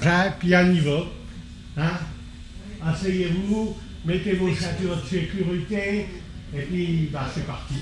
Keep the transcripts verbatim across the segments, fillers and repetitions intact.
Hein, puis on y va. Hein ? Asseyez-vous, mettez vos ceintures de sécurité, et puis, bah, c'est parti.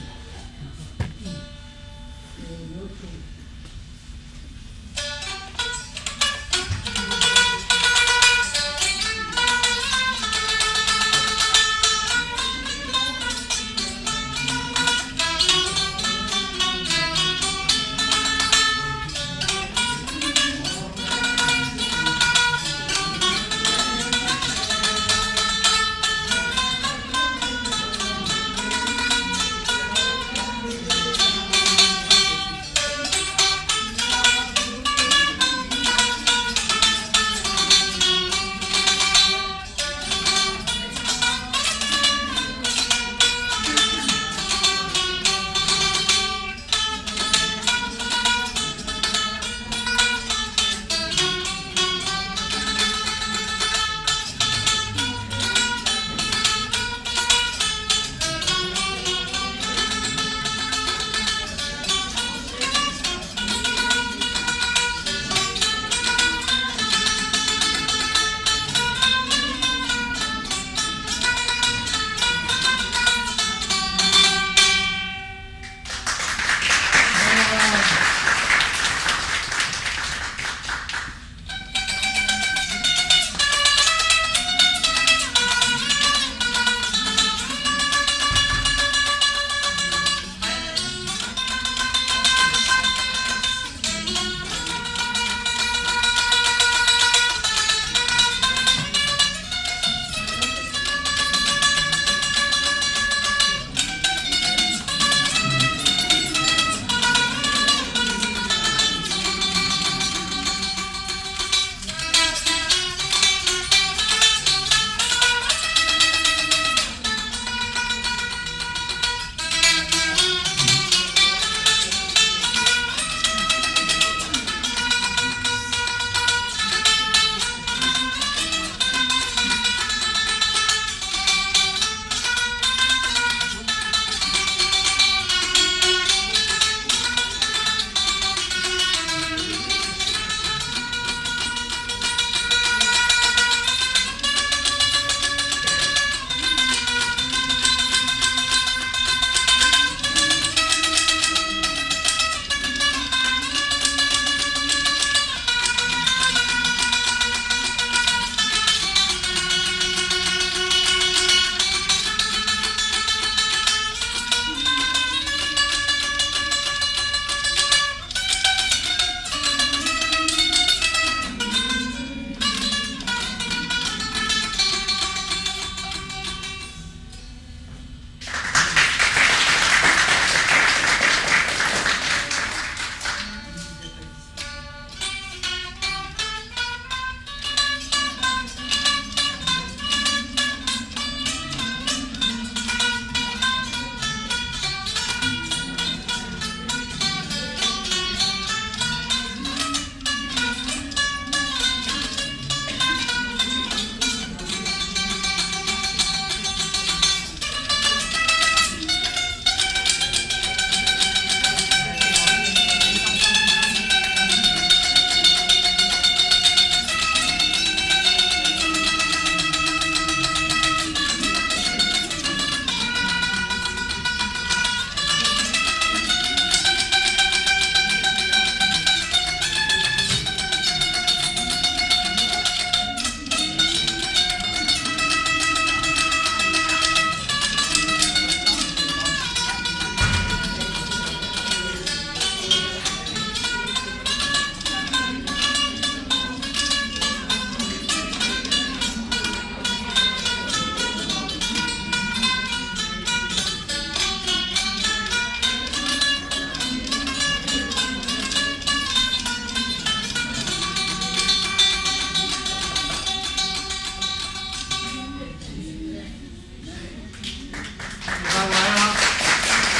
Ben voilà.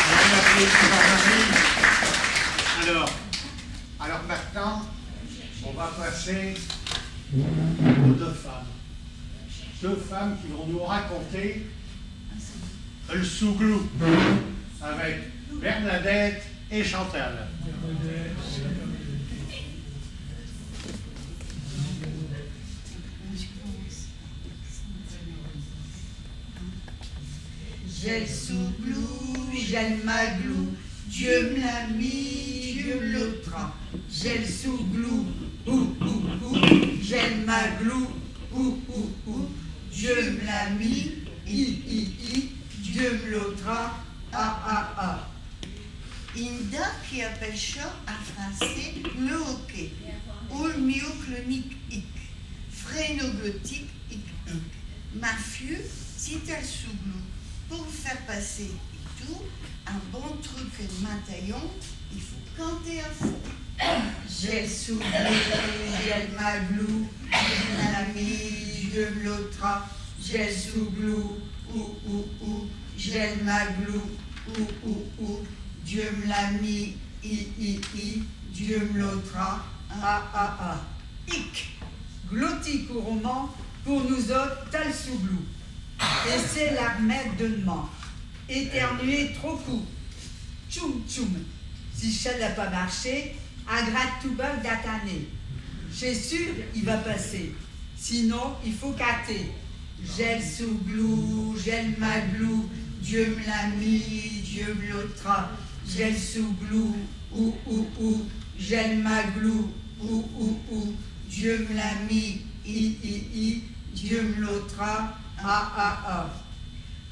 Voilà, applaudissez Jean-Marie. Alors, alors maintenant, on va passer aux deux femmes. Deux femmes qui vont nous raconter le souglou avec Bernadette et Chantal. J'ai l'souglou, j'ai l'maglou, Dieu m'l'a mis, Dieu m'l'ôtra. J'ai l'souglou, ou, ou, ou, j'ai l'maglou, ou, ou, ou, Dieu m'l'a mis, i, i, i, Dieu m'l'ôtra, a, a, a. I n'a qui appelle cha in français le hoquet, ou l'myoclonique hic, phrénoglottique hic, hic. Min fiu, si t'as l'souglou pour l'faire passer et tout, un bon truc et l'main taillon, i faut canter à fond. J'ai l'souglou, j'ai l'maglou, Dieu m'l'a mis, Dieu m'l'ôtra. J'ai l'souglou, ou, ou, ou, j'ai l'maglou, ou, ou, ou, Dieu m'l'a mis, i, i, i, Dieu m'l'ôtra, a, a, a. Hic. Glottique ou roman, pour nous autes, t'as l'souglou. Et ch'est l'armette de d'main. Éternuer tros coups. Tchoum, tchoum. Si cha n'a pas marché, agratte tout bin dins tin nez. Ch'est sûr, i va passer. Sinon, i faut canter. J'ai l'souglou, j'ai l'maglou, Dieu m'l'a mis, Dieu m'l'ôtra. J'ai l'souglou, ou, ou, ou, j'ai l'maglou, ou, ou, ou, Dieu m'l'a mis, i, i, i, Dieu m'l'ôtra, a, a, a.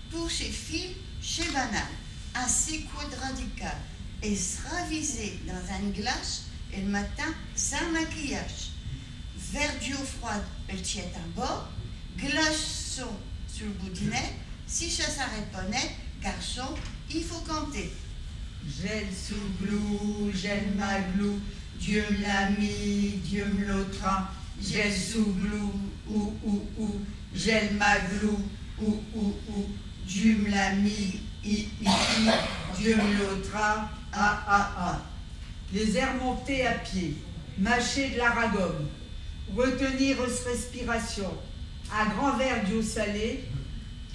Pour chés filles, ch'est banal, un six chords radical, et s'raviser dins eune glache, et l'matin, sans maquillage. Verre d'eau froide, el tiête in bas, glaçon sur l'boudinet, si cha s'arrête pas net, garchon, i faut canter. J'ai l'souglou, j'ai l'maglou, Dieu m'l'a mis, Dieu m'l'ôtra. J'ai l'souglou, ou, ou, ou, j'ai l'maglou, ou, ou, ou, Dieu m'l'a mis, i, i, i, Dieu m'l'ôtra, a, a, a. Les ermonter à pied, mâcher de la ragomme, retenir s'respiration, un grand verre d'eau salée,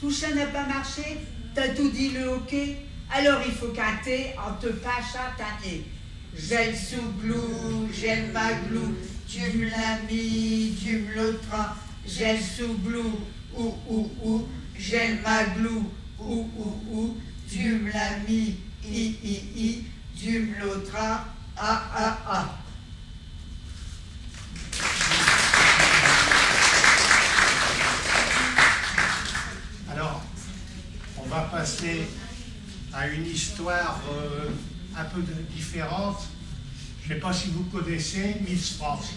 tout cha n'a pas marché, t'as toudis le hoquet, alors i faut canter in te pinchant tin nez. J'ai l'souglou, j'ai l'maglou, Dieu m'l'a mis, Dieu m'l'ôtra. J'ai l'souglou, ou, ou, ou, j'ai l'maglou, ou, ou, ou, Dieu m'l'a mis, i, i, i, Dieu m'l'ôtra, a, a, a. Alors, on va passer à une histoire, euh, un peu de- différente. Je sais pas si vous connaissez Miss France.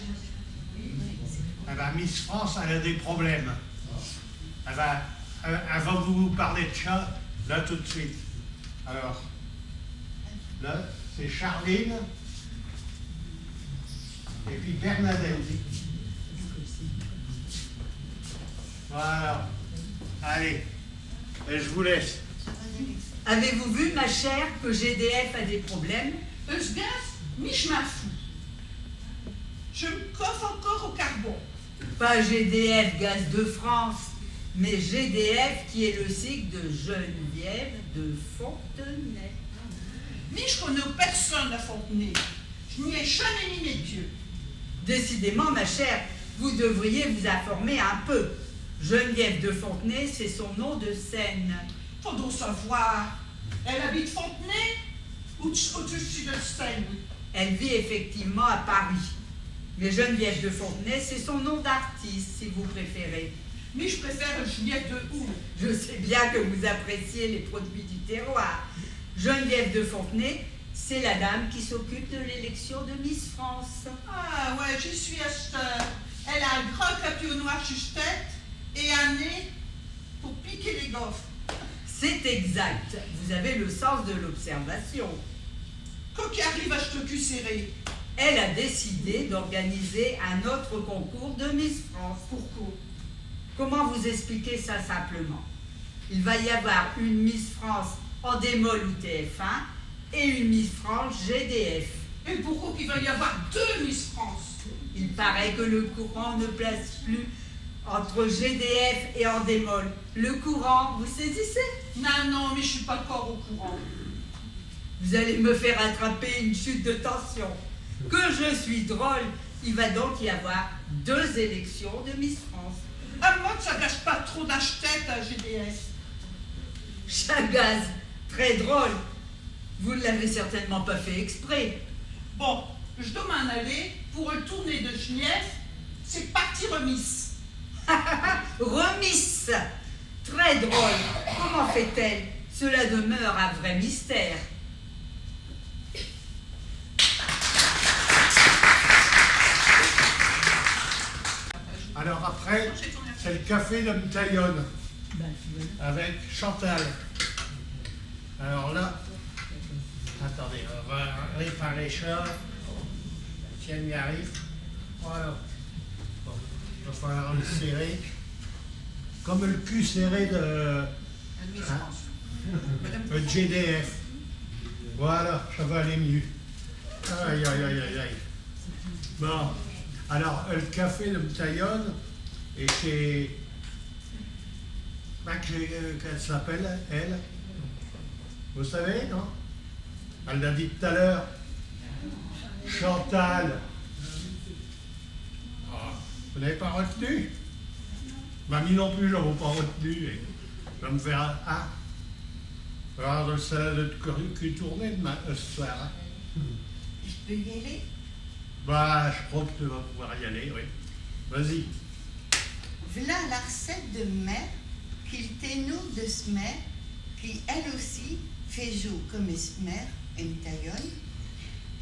Eh ben, Miss France, elle a des problèmes. Eh ben, euh, avant de vous parler de ça, là tout de suite. Alors, là, c'est Charline et puis Bernadette. Voilà. Allez, et je vous laisse. Avez-vous vu, ma chère, que G D F a des problèmes ? Eus gaz, mi, je m'in fous. Je m'cauffe incore au carbon. Pas G D F Gaz de France, mais G D F, qui est le sigle de Geneviève de Fontenay. Mi, je connos personne à Fontenay. Je n'y ai jamais mis mes pieds. Décidément, ma chère, vous devriez vous informer un peu. Geneviève de Fontenay, c'est son nom de scène. Faut donc savoir. Elle habite Fontenay ou au-dessus de Seine ? Elle vit effectivement à Paris. Mais Geneviève de Fontenay, c'est son nom d'artiste, si vous préférez. Mais je préfère Juliette de Houle. Je sais bien que vous appréciez les produits du terroir. Geneviève de Fontenay, c'est la dame qui s'occupe de l'élection de Miss France. Ah ouais, j'y sus à ch't'heure. Elle a un grand capiau noir sus ch'tête et un nez pour piquer les gaufes. C'est exact. Vous avez le sens de l'observation. Quo qu'i arrive à ch'te cul serré ? Elle a décidé d'organiser un autre concours de Miss France. Pourquoi ? Comment vous expliquer ça simplement ? Il va y avoir une Miss France Endemol ou T F un et une Miss France G D F. Et pourquoi qu'il va y avoir deux Miss France ? Il paraît que le courant ne passe plus entre G D F et Endemol. Le courant, vous saisissez ? Non, non, mais je sus pas incore au courant. Vous allez me faire attraper une chute de tension. Que je suis drôle ! Il va donc y avoir deux élections de Miss France. À moins que cha cache pas trop d'ch'tête à G D F. Chagasse, très drôle. Vous ne l'avez certainement pas fait exprès. Bon, j' dos m'in aller pour l' tournée de ch'nièce, ch'est partie remise. Remise. Très drôle. Comment fait-elle ? Cela demeure un vrai mystère. Alors après, c'est le café de Mtaïon avec Chantal. Alors là, attendez, on va réparer ça. Tiens, il arrive. Voilà. Bon, il va falloir le serrer. Comme le cul serré de, hein, le G D F. Voilà, ça va aller mieux. Aïe, aïe, aïe, aïe, aïe. Bon, alors, le café de Mtaïon, et c'est, comment que, euh, qu'elle s'appelle, elle ? Vous savez, non ? Elle l'a dit tout à l'heure. Chantal. Ah, vous n'avez pas retenu ? Mamie non plus, j'avais pas retenu. Et je vais me faire, ah, avoir de salade de cul tourné demain, euh, ce soir, hein. J' peux y aller ? Bah, je crois que tu vas pouvoir y aller, oui. Vas-y. V'là la r'cette de m' mère, qu'i l' tennot de s' mère, qui, elle aussi, faijot comme s' mère, em Taïeul.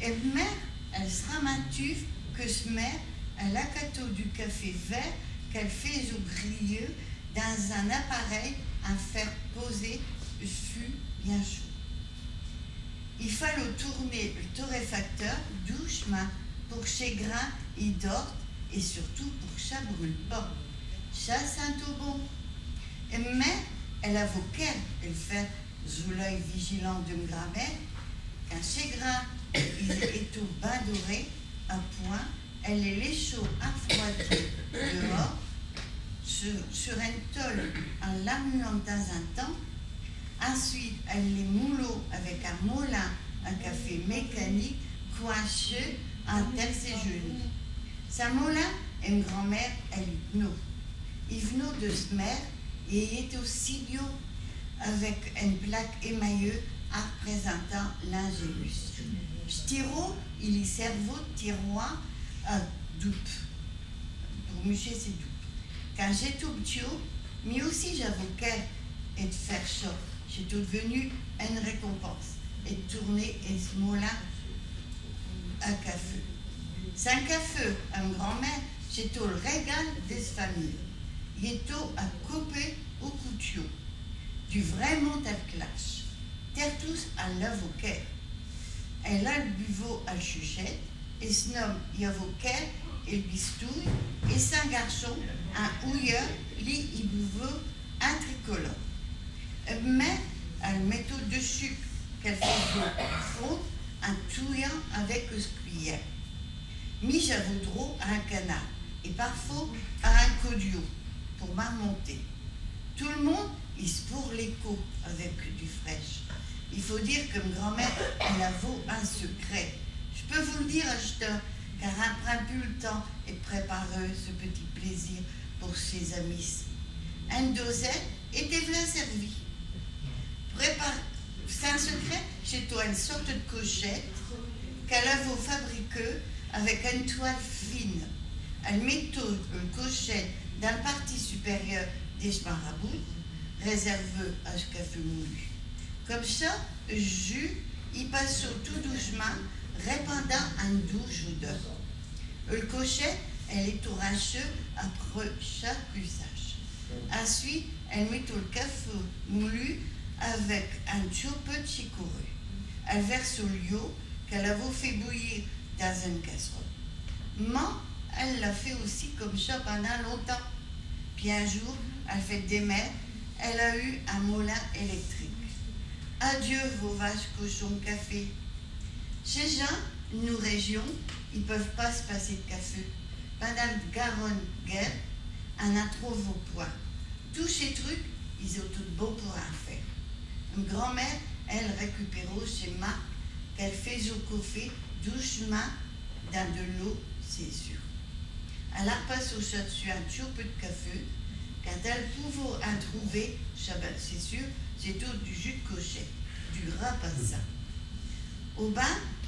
Em mère, elle s'ramintuve que s' mère, elle acatot du café vert qu'elle faijot griller dins un appareil à faire poser ch' fu bien chaud. I fallot tourner l' torréfacteur douchemint pour qu' chés grains i dortent et surtout pour qu' cha brûle pas. Cha sintot bon. Em mère, elle avot quer l' faire sous l'œil vigilant d'em grand-mère. Quand chés grains i étottent ben dorés, à point, elle les laichot arfroidir dehors, sur, sur eune tôle, in l'ammuant d' temps in temps. Insuite, elle les moulot avec un moulin à café mécanique coinché inter ses genoux. Ch' moulin, em grand-mère, elle i tnot. I vnot de s' mère et i étot si biau, avec eune plaque émaillée arprésintant l'Angélus. Ch' tireau, i li servot d' tiroir à doupe, pour mucher ses doupes. Quand j'étos p'tiot, mi aussi j'avos quer ed faire cha. Ch'étot dev'nu eune récompense ed tourner ech moulin à café. Ch' café, em grand-mère, ch'étot l' régal de s' famille. I étot à coper au coutiau. Du vrai mont al clache. Tertous al avot quer. Alle al buvot al chuchette, ech homme i avot quer el bistouille, et sin garchon, un houilleur, li, i buvot un tricolore. Em mère, al mettot du chuque qu'al faijot fonde in touyant avec s' cuiller. Mi j'avos drot à un canard, et parfois à un codiau, pour m'armonter. Tout l' monde i s' pourlot l' cou avec du fraiche. I faut dire qu'em grand-mère, al avot un secret. J' peux vous l' dire achteure, car in prind pus l' temps ed préparer ch' petit plaisir pour chés amis. Eune dosette, et te v'là servi. Prépar-, sin secret, ch'étot eune sorte ed cochette qu'al avot fabriquée avec eune toile fine. Al mettot l' cochette dins l' partie supérieure d'ech maraboute, réservée à ch' café moulu. Comme cha, ech jus i passot tout douchemint, répandant eune douche odeur. El cochette, al étot rinchée après chaque usage. Insuite, al mettot l' café moulu avec un tiot peu d' chicorée. Al versot l'iau qu'al avot fait bouillir dins eune casserole. Maman, al l'a fait aussi comme cha pindant longtemps. Pis un jour, à l' fête des mères, al a eu un moulin électrique. Adieu, vos vaches, cochons, café. Chés gins d' nos régions, i peuv'tent pas s' passer d' café. Pindant l' Garonne guère, in n'in trouvot point. Tous chés trucs, i sont tout bons pour in faire. Em grand-mère, elle, récupérot chés marques qu'al faijot cauffer douchemint dins de l'eau, ch'est sûr. Al arpassot cha d'sus un tiot peu d' café, Quand al pouvot in trouver, cha, ben, ch'est sûr, ch'étot du jus d'cochon, du gras passant. Au bain,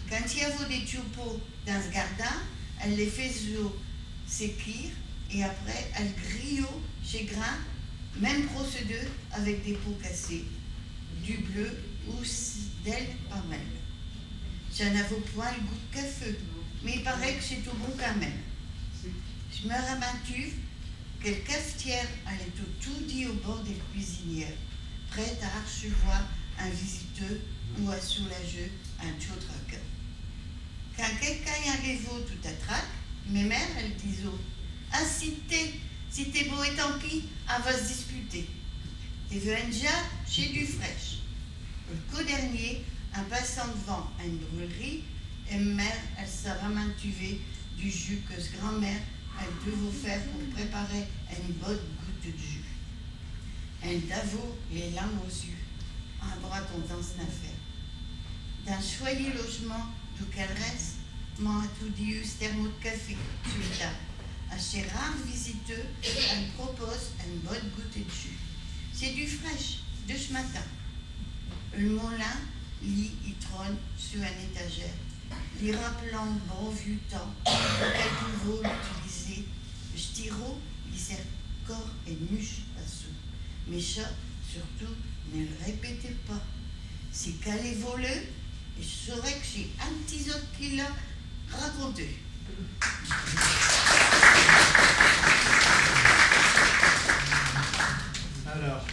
quand i avot des tiopeaux dins s'gardin, al les faijot séquir et après al grillot chés grains, même procédé avec des pots cassés, du blé ou s-, d'el pamelle. Cha n'avot point l'goût d'café, mais i paraît qu'ch'étot bon quand même. J'me ramintuve que l'cafetière al étot toudis au bord d'el cuisinière, prête à archevoir un visiteux ou à soulager un tiot tracas. Quand quéqu'un i arrivot tout à trac, m'mère al disot : « Assis-te, si t'es beau, et tant pis, in va s'disputer. » Et v'là déjà chés Dufraîche. L'coup dernier, in passant d'vant eune brûlerie, m'mère al s'a ramintuvot du jus que s'grand-mère al devot faire pour préparer eune bonne goutte d'jus. Al avot les larmes aux yux, in racontant s'n affaire. Dins ch'foyer log'mint d'ù qu'al reste, m'mère a toudis eu s'thermos d'café su l'tape. À chés rares visiteux, al propose eune bonne goutte d'jus. Ch'est Dufraîche, de ch'matin. L'moulin, li, i trône su eune étagère, li rappelant l'bon viux temps, quand i pouvot l'utiliser. Ch'tirot, i sert cor et nuche à sous. Mais cha, surtout, ne l'répétez pas. Si qu'al est volé, j'saurai qu'ch'est un d'tis autes qui l'a raconté. Alors,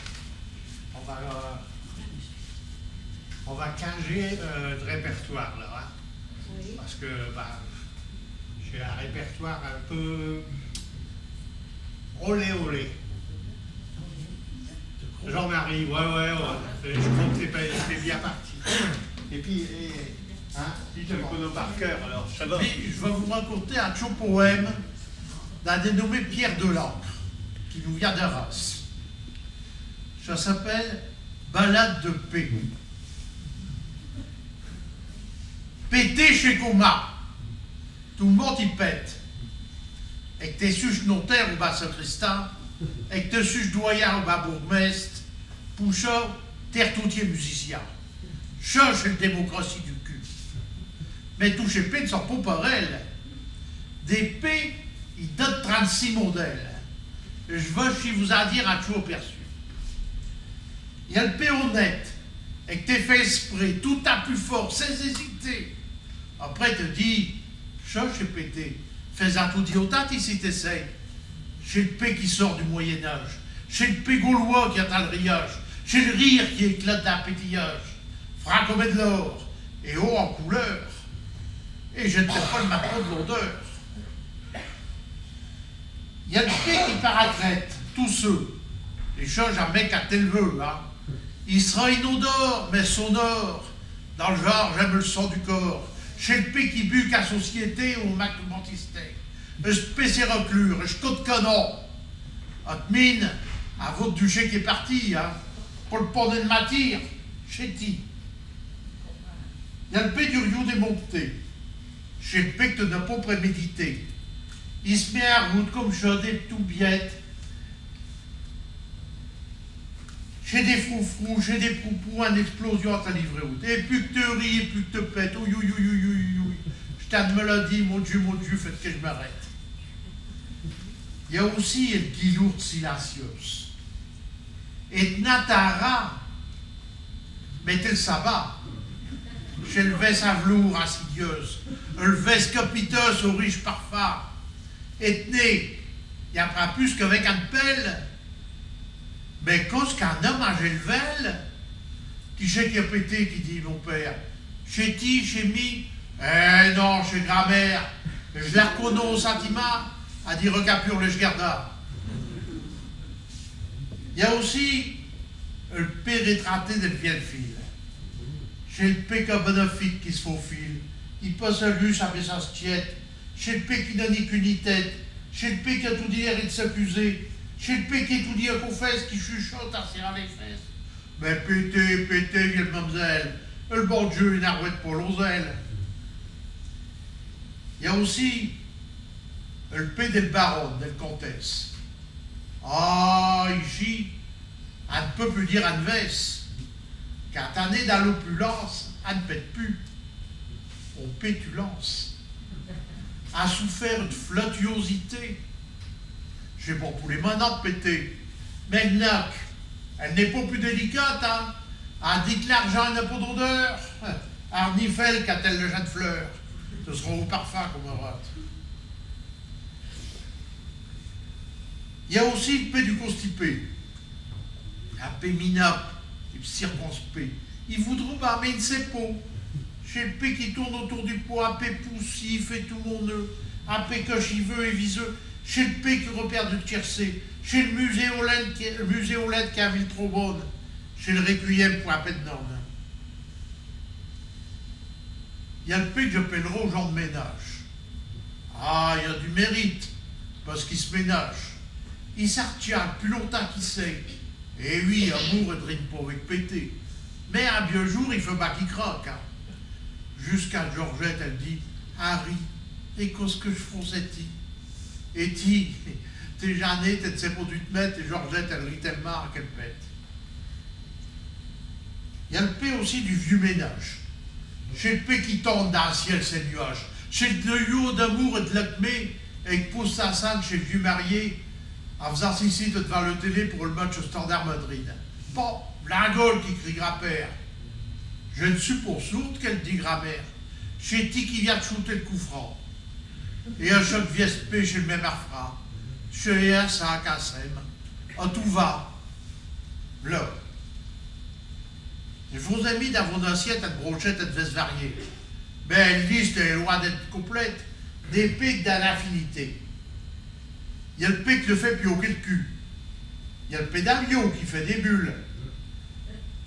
on va, euh, on va changer, euh, de répertoire, là, hein. Oui. Parce que, bah, j'ai un répertoire un peu olé olé. Jean-Marie, ouais, ouais, ouais. Je crois que c'est pas, c'est bien parti. Et puis, et, hein, si tu le connais par cœur, alors ça va. Mais je vais vous raconter un petit poème d'un dénommé Pierre Delancre, qui nous vient d'Arras. Ça s'appelle Ballade de paix. Péter ch'est commun. Tout l'monte i pète. Et que t'es suche notaire ou bin sacristain, et que t'es suche doyen ou bin bourgmestre, pour cha, tertoute i est musicien. Cha, ch'est l'démocratie du cul. Mais tous chés pets n'sont pas parels. Des pets, i d'in a trinte-six modèles. Et je veux, j'vous in dire un tiot aperçu. I a l'pet honnête, et que t'es fait exprès, tout à pus fort, sans hésiter. Après, te dis, cha, ch'est pété. Fais-in toudis autant, si t'essaies. Ch'est l'pet qui sort du Moyen-Âge. Ch'est l'pet gaulois qui a tal riage. Ch'est l'rire qui éclate d'un pétillage. Fin comme de l'or, et haut in couleur. Et je n't'ai pas l'mapeau de l'odeur. I a l'pet qui part à retraite, tout seu. Et cha, jamais qu'à t'élever, hein. I s'ra inodore, mais sonore. Dins l'genre, j'aime l'son du corps. Ch'est l'pet qui but qu'à société, au mac mantisté. Espèce reclure, ech cop d'canon. Ot mine, à vot du chien qui est parti, hein. Pour l'pondre d'm'attire, ch'est ti. I a l'pet du riot démonté. Ch'est l'pet que t'n'as pas prémédité. I s'met in route comme cha, des tout biêtes. Ch'est des froufrous, ch'est des proupous, eune explosion à ta livrée haute. Et pus que te ris, et pus que te pètes. Ouï, ouï, ouï. Ch'est eune maladie, mon Dieu, mon Dieu, faites que j'm'arrête. I a aussi el guilourde silencieuse. Et t'n'as ta rat, mais te l'savas. Ch'est l'vesse à velours insidieuse, l'vesse capiteuse au riche parfum. Et t'nez, i apprind pus qu'avec eune pelle. Mais quand qu'un homme a gel'velle, qui ch'est qui a pété, qui dit mon père. Ch'est ti, ch'est mi. Eh non, ch'est grand-mère. J'la reconnais au sintimint, a dit recapure le garda. I a aussi l'pet rétraté del vielle file. Ch'est l'pet comme un fil qui s'faufile, qui passe à l'us avec sa tiête. Ch'est l'pet qui n'a ni cul ni tête. Ch'est l'pet qui a toudis l'air ed s'accuser. Ch'est l'pet qui est toudis à confesse, qui chuchote à serrer les fesses. Mais pétez, pétez, vielle mam'zelle, el bon Dieu, i n'arwète pas l'onzelle. I a aussi l'pet del baronne, del comtesse. Ah, Ichi, in n' peut pus dire in vesse, quand in est dins l'opulence, in n' pète pus. On pétulance. A souffert d' flatuosité. Ch'est pas pour les manants d' péter. Mais l' naque, elle n'est pas pus délicate, hein. In dit qu' l'argint n'a pas d'odeur. Arnifez-l' quand elle lâche eune fleur. Ce sera au parfum qu'on m'arrête. I a aussi l' pé du constipé. In pé minable, i circonspect. I voudrot, bah, mais i n' sait pas. Ch'est l' pé qui tourne autour du pot, in pé poussif et tout moneux, in pé cachiveut et viseux. Ch'est l' pé qui repère du tiercé. Ch'est l' muséolette qui, l' muséolette qui a vu l' trombone. Ch'est l' requiem pour in pé d' nonne. I a l' pé que j'appelleros Jean d' Ménage. Ah, i a du mérite, parce qu'i s' ménage. I s'artient pus longtemps qu'i sait. Eh oui, amour, i n' rime pas avec péter. Mais un biau jour, i faut bin qu'i craque, hein. Jusqu'à Georgette, elle dit : « Harry, et quo ch' que j' fros ichi ? » Et ti, t'es Jeannette, te n' sais pas d'où t' mette, et Georgette, elle rit tell'mint qu'elle pète. I a l' pé aussi du vieux ménage. Ch'est l' pé qui tombe dins l' ciel ses nuages. Ch'est l' duo d'amour et d' l'alchimie, et qui pousse sa cendre chez l' vieux marié, in faisant sissi devant l' télé pour l' match au Standard Madrid. Bon, v'là un goal, qui crie grand-père. Je n' sus pas sourde, qu'elle dit grand-mère. Ch'est ti qui viens d' shooter l' coup franc. Et à chaque vieux pé, ch'est l' même refrain. Ch'est insi qu'in s'aime. À tout va. V'là. J' vos ai mis dins vos assiettes eune brochette ed vesses variées. Mais l' liste est loin d'ête complète, des pés dins l'infinité. I a l' pé qui te fait pioquer l' cul. I a l' pé dins l' lion qui fait des bulles.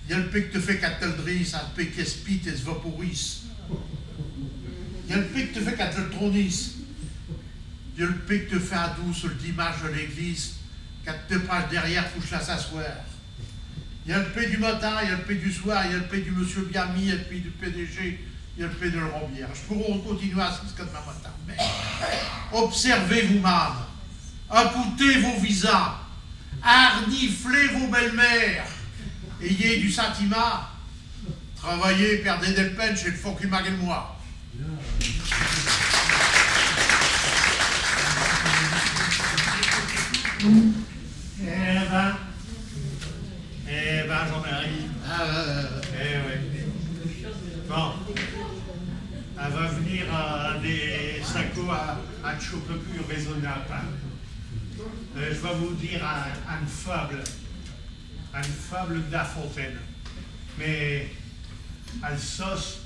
I a l' pé qui te fait quand te l' drisses, un pé qui aspire et s' vaporise. I a l' pé qui te fait quand te l' tronisses. I a l' pé qui te fait in douce l' diminche à l'églisse, quand te passes derrière pour ch' s'asseoir. I a l' pé du matin, i a l' pé du soir, i a l' pé du monsieur bien mis, i a l' pé du P D G, i a l' pé de l' Rambière. J' pourros continuer ainsi jusqu'à d'main matin. Mais observez vous-mêmes, acoutez vos visins, arniflez vos belles-mères, ayez du sentiment, travaillez, perdez del peine, ch'est l' fond qui manque l' moins. Eh ben, eh ben, Jean-Marie. Ah, ouais, ouais, ouais. Eh ouais. Bon. On va venir à des sacos à, à un tiot pé pus raisonnables, hein. Euh, je vais vous dire un, une fable. Une fable de La Fontaine, mais à l' sauce,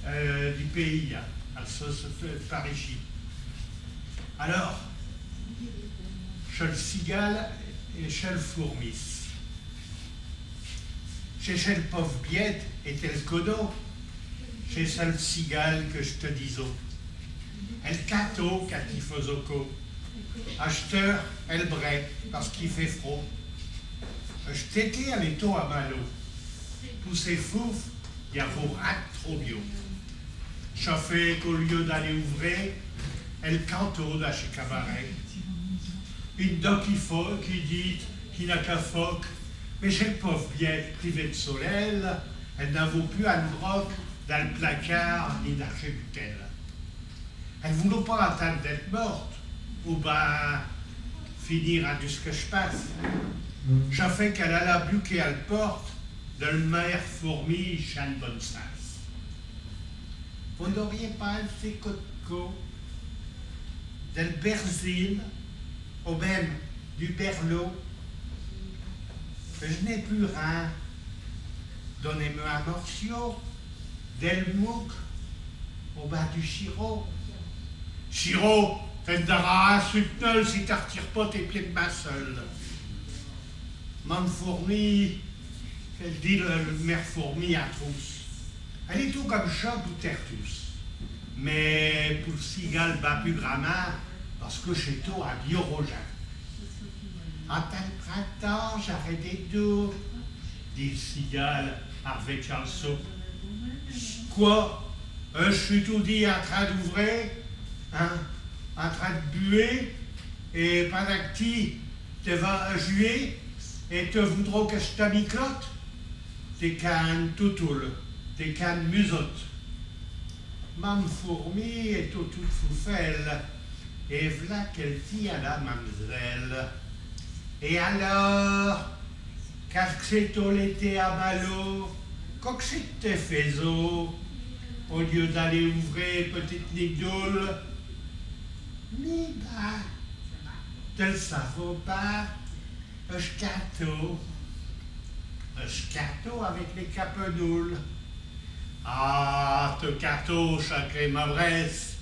euh, du pays, hein, à l' sauce, euh, par ichi. Alors, chelle cigale et chelle fourmi. Ch'est chelle pauv' biête et chelle codon, ch'est chelle cigale que j' te disos. Elle cantot quand i faijot caud. Achteure, elle braie parce qu'i fait frod. Ch' été, elle étot à Malo. Pour ses foufes, i avot rin d' trop biau. Cha fait qu'au lieu d'aller ouvrer, elle cantot dins chés cabarets. I n'a qui foque, qui dit, qui n'a qu'à foque, mais chelle pauv' biête, privée d' solel, elle n'avot pus eune broque dins l' placard ni dins chés boutelles. Elle voulot pas attinde d'ête morte, ou bin finir à du ch' que j' pinse. Cha fait qu'elle alla buquer à l' porte del mère fourmi, ch'est eune bonne chance. Vous n'auriez pas un petit coup de cou, del berésine, ou même du berlot ? Je n'ai pus rin. Donnez-me un morciau, del mouque, ou bin du chirop. Chirop, t'in n'aras rin su t' neul si t'artires pas tes pieds d' min seule. Mère fourmi, qu'elle dit l' mère fourmi, in trousse. Elle étot comme cha pour terre douce, mais pour l' cigale bin pus gramint, parce que ch'étot un biau rogin. À tel printemps, j'arai des doupes, dit l' cigale, in r'vêtiant l' soupe. Quoi ? Euh, j' sus toudis in train d'ouvrer, hein, in train d' buer, et pindant que ti, te vas juer ? Et te voudros que j' t'amiclote ? T'es qu'eune toutoule, t'es qu'eune musotte. Mame Fourmi étot toute foufelle, et v'là qu'elle dit à la mam'zelle : Et alors, quand qu' ch'étot l'été à Malo, quo qu' ch'est qu' te faisos, au lieu d'aller ouvrer, petite nique-doule ? Mi, bah, te l' savos pas, j' cantos. J' cantos avec les capenoules. Ah, te cantos, sacrée mavresse,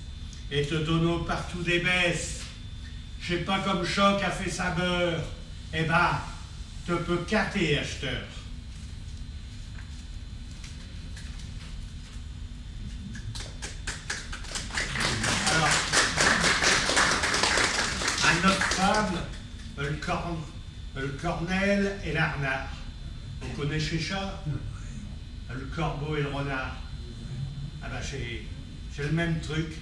et te donnos partout des baisses. Ch'est pas comme cha qu'in fait sin beurre. Eh ben, te peux canter à ch't'heure. Alors, eune aute fable, el corn-, el cornelle et l'arnard. Vous connaissez cha ? El corbeau et l' renard. Ah ben, ch'est, ch'est l' même truc.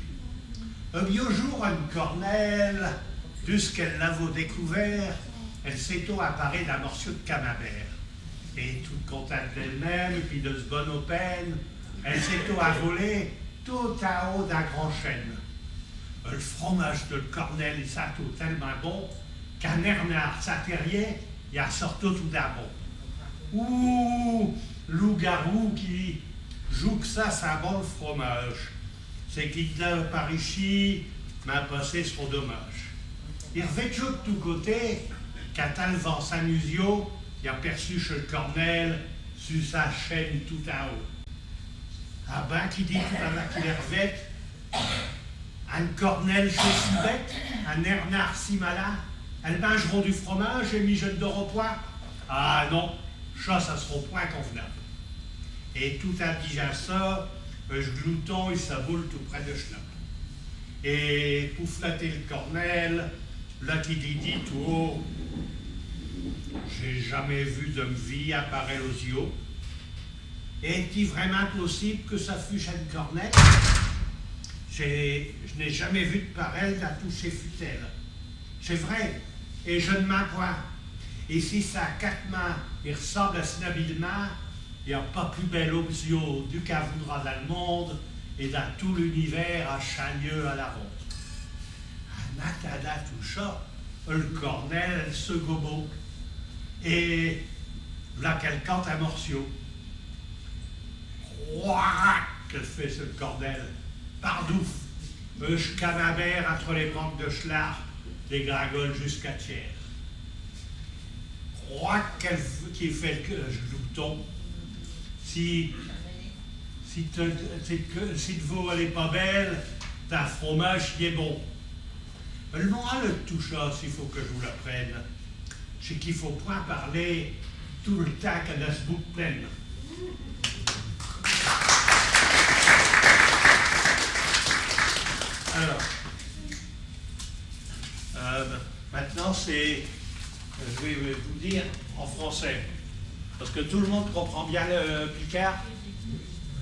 Un biau jour, eune cornelle, dusqu'elle l'avot découvert, elle s'étot imparée d'un morciau d' camembert. Et toute contente d'elle-même, et pis de s' bonne aubaine, elle s'étot involée tout in haut d'un grand chêne. El fromache de l' cornelle, i sintot tell'mint bon qu'un ernard, d' sin terrier, i arsortot tout d'un bond. Ouh, loup-garou, qu'i dit, jou qu' cha sint bon l' fromache. Ch'est qu'i l'a par ichi, m'in passer s'rot dommache. I r'vètchot d' tous côtés, quand in l'vant sin musiau, i aperchut ch' cornelle sus sin chêne tout in haut. Ah ben, qu'i dit, tout à l'heure qu'i les r'vète, eune cornelle, ch'est si bête, un ernard si malin, elles mingeront du fromache et mi, je n' dorros point. Ah non, cha, cha s'rot point convenable. Et tout in dijant cha, ch' glouton, i s'aboule tout près de ch' nappe. Et pou flatter l' cornelle, là qu'i dit, dit tout haut : J'ai jamais vu de m' vie un parel osiau. Est-i vraimint possibe que cha fuche eune cornelle ? J'ai, je n'ai jamais vu d' parel dins tous chés futels. Ch'est vrai, et je n' mins point. Et si sin quatre mains i r'sanble à s'n habillemint, i a pas pus bel osiau du qu'in voudra dins l' monde et dins tout l'univers à chint lieues à la ronde. In intindant tout cha, el cornelle, elle s' gobot. Et v'là qu'elle cante un morciau. Croac qu'elle fait, ch' cornelle. Pardouf, ch' camembert, intre les branques de ch' larpe, dégringole jusqu'à tierre. Croac qu'elle f-, qu'i fait l' glouton. Si, si te, si te, si t' veau, alle est pas belle, tin fromache, il est bon. El morale de tout cha, s'i faut que j' vous l'apprenne, ch'est qu'i faut point parler tout l' temps qu'in a s' bouque pleine. Alors, euh, maintenant, c'est, je vais vous dire en français, parce que tout le monde comprend bien le picard.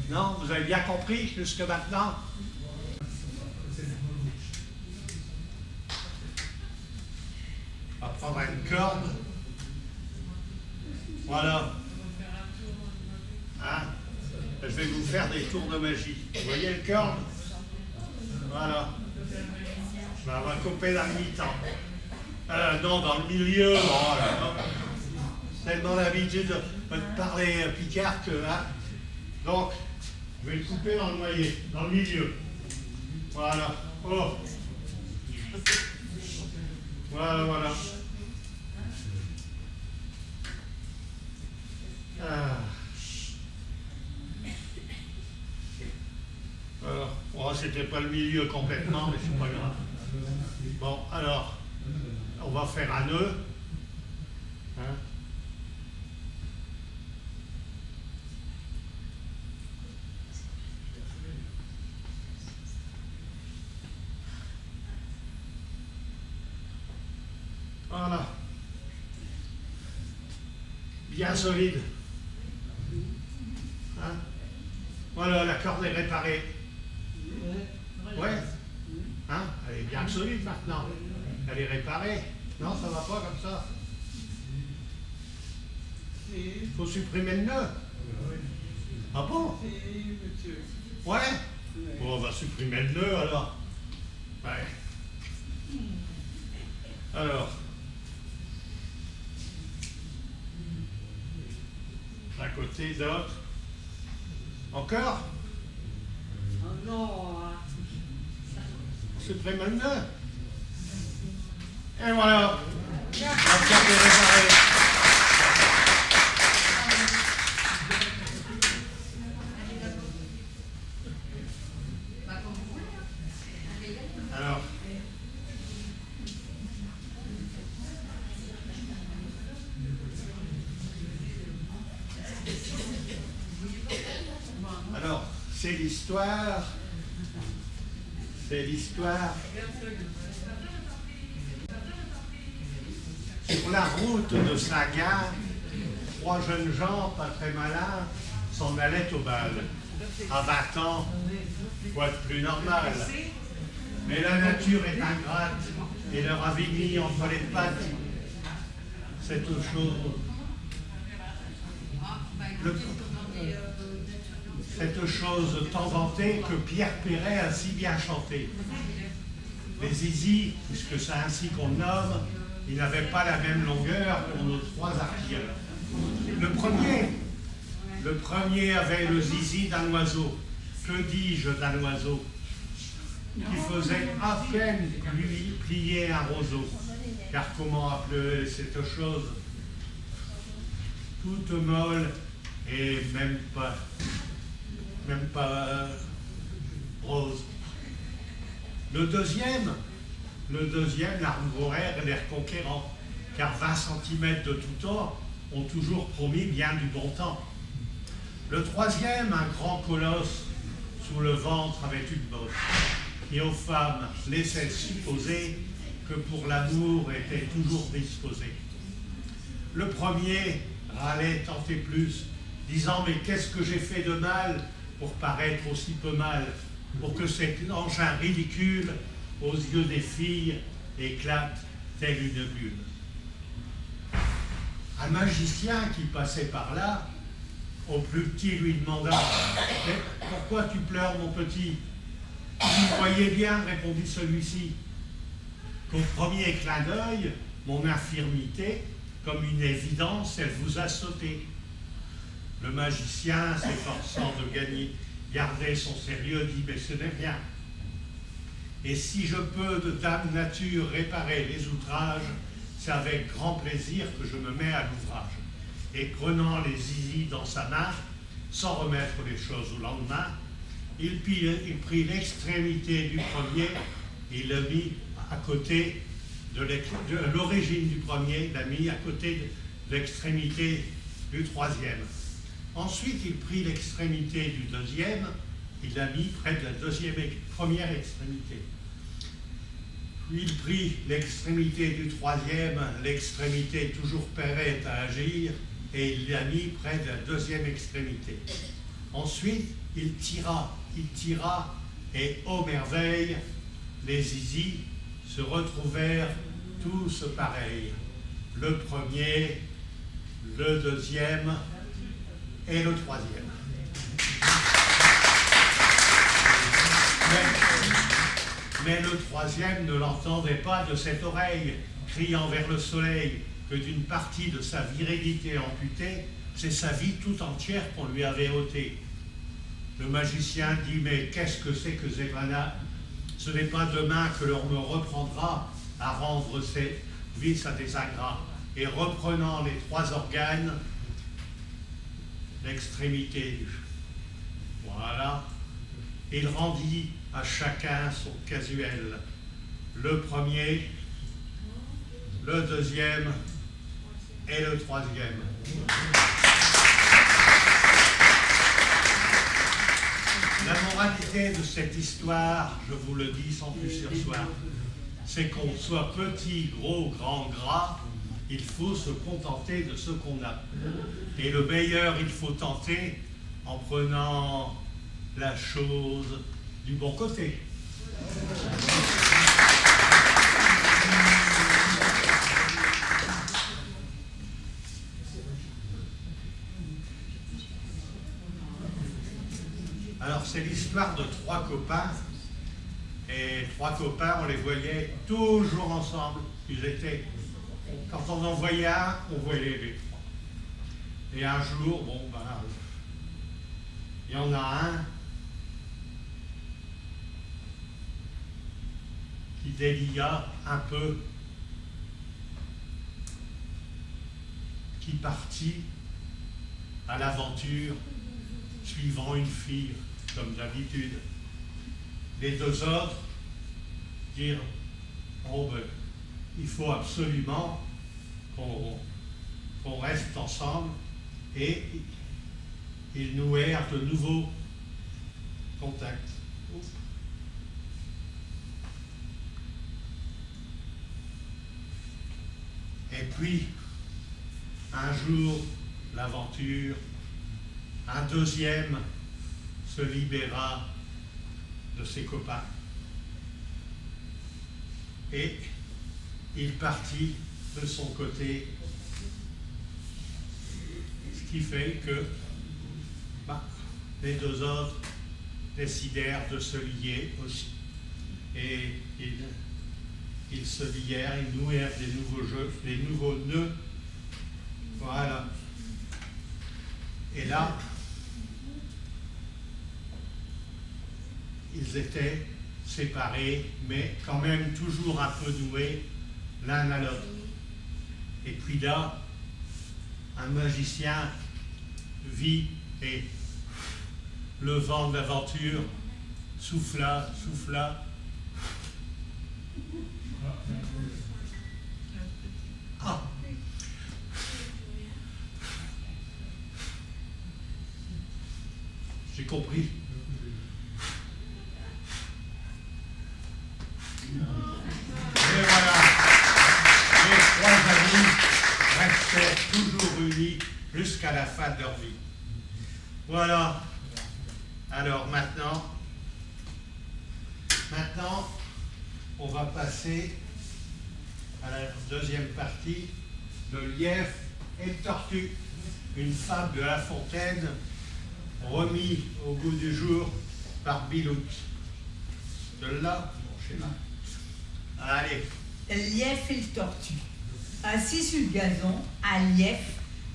Non ? Vous avez bien compris jusque maintenant ? On va prendre une corde. Voilà. Hein ? Je vais vous faire des tours de magie. Vous voyez le corde ? Voilà. Ben, on va couper dans le mitan. Euh, non, dans le milieu. Oh là là. Tellement l'habitude de, de parler, euh, picard que, hein. Donc, je vais le couper dans le noyer, dans le milieu. Voilà. Oh. Voilà, voilà. Ah. Alors, bon, c'était pas le milieu complètement, mais c'est pas grave. Bon, alors, on va faire un nœud. Hein ? Voilà. Bien solide. Hein ? Voilà, la corde est réparée. Ouais. Hein ? Elle est bien solide maintenant. Elle est réparée. Non, ça va pas comme ça. Faut supprimer le nœud. Ah bon ? Ouais. Bon, on va supprimer le nœud alors. Ouais. Alors. D'un côté, de l'autre. Encore ? Oh non. C'est très malin. Et voilà. La carte est réparée. Alors. Alors, c'est l'histoire, c'est l'histoire. Sur la route de Saint-Gall, trois jeunes gens pas très malins s'en allaient au bal. À vingt ans, quoi de plus normal ? Mais la nature est ingrate et leur avait mis entre les pattes cette chose, le- cette chose tant vantée que Pierre Perret a si bien chantée. Les zizis, puisque c'est ainsi qu'on le nomme, ils n'avaient pas la même longueur pour nos trois artilleurs. Le premier, le premier avait le zizi d'un oiseau. Que dis-je, d'un oiseau ? Qui faisait à peine pli-, plier un roseau. Car comment appeler cette chose toute molle et même pas, même pas, euh, rose ? Le deuxième, le deuxième, l'arbre horaire, l'air conquérant, car vingt centimètres de tout temps ont toujours promis bien du bon temps. Le troisième, un grand colosse, sous le ventre avait une bosse, qui aux femmes laissait supposer que pour l'amour était toujours disposé. Le premier râlait tant et plus, disant : « Mais qu'est-ce que j'ai fait de mal pour paraître aussi peu mal, pour que cet engin ridicule, aux yeux des filles, éclate telle une lune ? » Un magicien qui passait par là, au plus petit, lui demanda : « Mais pourquoi tu pleures, mon petit ? » « Vous voyez bien, répondit celui-ci, qu'au premier clin d'œil, mon infirmité, comme une évidence, elle vous a sauté. » Le magicien, s'efforçant de gagner, garder son sérieux, dit : « Mais ce n'est rien. Et si je peux de Dame Nature réparer les outrages, c'est avec grand plaisir que je me mets à l'ouvrage. » Et prenant les zizis dans sa main, sans remettre les choses au lendemain, il prit, il prit l'extrémité du premier, il le mit à côté de l'ex-, de l'origine du premier, il l'a mis à côté de l'extrémité du troisième. Ensuite, il prit l'extrémité du deuxième, il l'a mis près de la deuxième ex-, première extrémité. Puis il prit l'extrémité du troisième, l'extrémité toujours prête à agir, et il l'a mis près de la deuxième extrémité. Ensuite, il tira, il tira, et, ô merveille, les zizis se retrouvèrent tous pareils. Le premier, le deuxième et le troisième. Mais, mais le troisième ne l'entendait pas de cette oreille, criant vers le soleil que d'une partie de sa virilité amputée, c'est sa vie tout entière qu'on lui avait ôtée. Le magicien dit : « Mais qu'est-ce que c'est que ces vana ? Ce n'est pas demain que l'on me reprendra à rendre service à des ingrats. » Et reprenant les trois organes, l'extrémité du, voilà, il rendit à chacun son casuel. Le premier, le deuxième et le troisième. La moralité de cette histoire, je vous le dis sans plus surseoir, c'est qu'on soit petit, gros, grand, gras, il faut se contenter de ce qu'on a. Et le meilleur, il faut tenter en prenant la chose du bon côté. Alors, c'est l'histoire de trois copains. Et trois copains, on les voyait toujours ensemble. Ils étaient, quand on en voyait un, on voyait les trois. Et un jour, bon, ben, il y en a un qui dévia un peu, qui partit à l'aventure suivant une fille, comme d'habitude. Les deux autres dirent : « Oh ben, il faut absolument qu'on qu'on reste ensemble », et ils nouèrent de nouveaux contacts. Et puis, un jour, l'aventure, un deuxième se libéra de ses copains. Et il partit de son côté, ce qui fait que, bah, les deux autres décidèrent de se lier aussi. Et ils, ils se lièrent, ils nouèrent des nouveaux jeux, des nouveaux nœuds. Voilà. Et là, ils étaient séparés, mais quand même toujours un peu noués l'un à l'autre. Et puis là, un magicien vit et le vent de l'aventure souffla, souffla. Ah. J'ai compris. Et voilà. Les trois amis restèrent toujours unis jusqu'à la fin de leur vie. Voilà. Alors maintenant, maintenant, on va passer à la deuxième partie, le lièf et le tortue, une fable de La Fontaine, remis au goût du jour par Biloute. De là, mon schéma. Allez. El lièf et l'tortue. Assis su l'gazon, un lièf,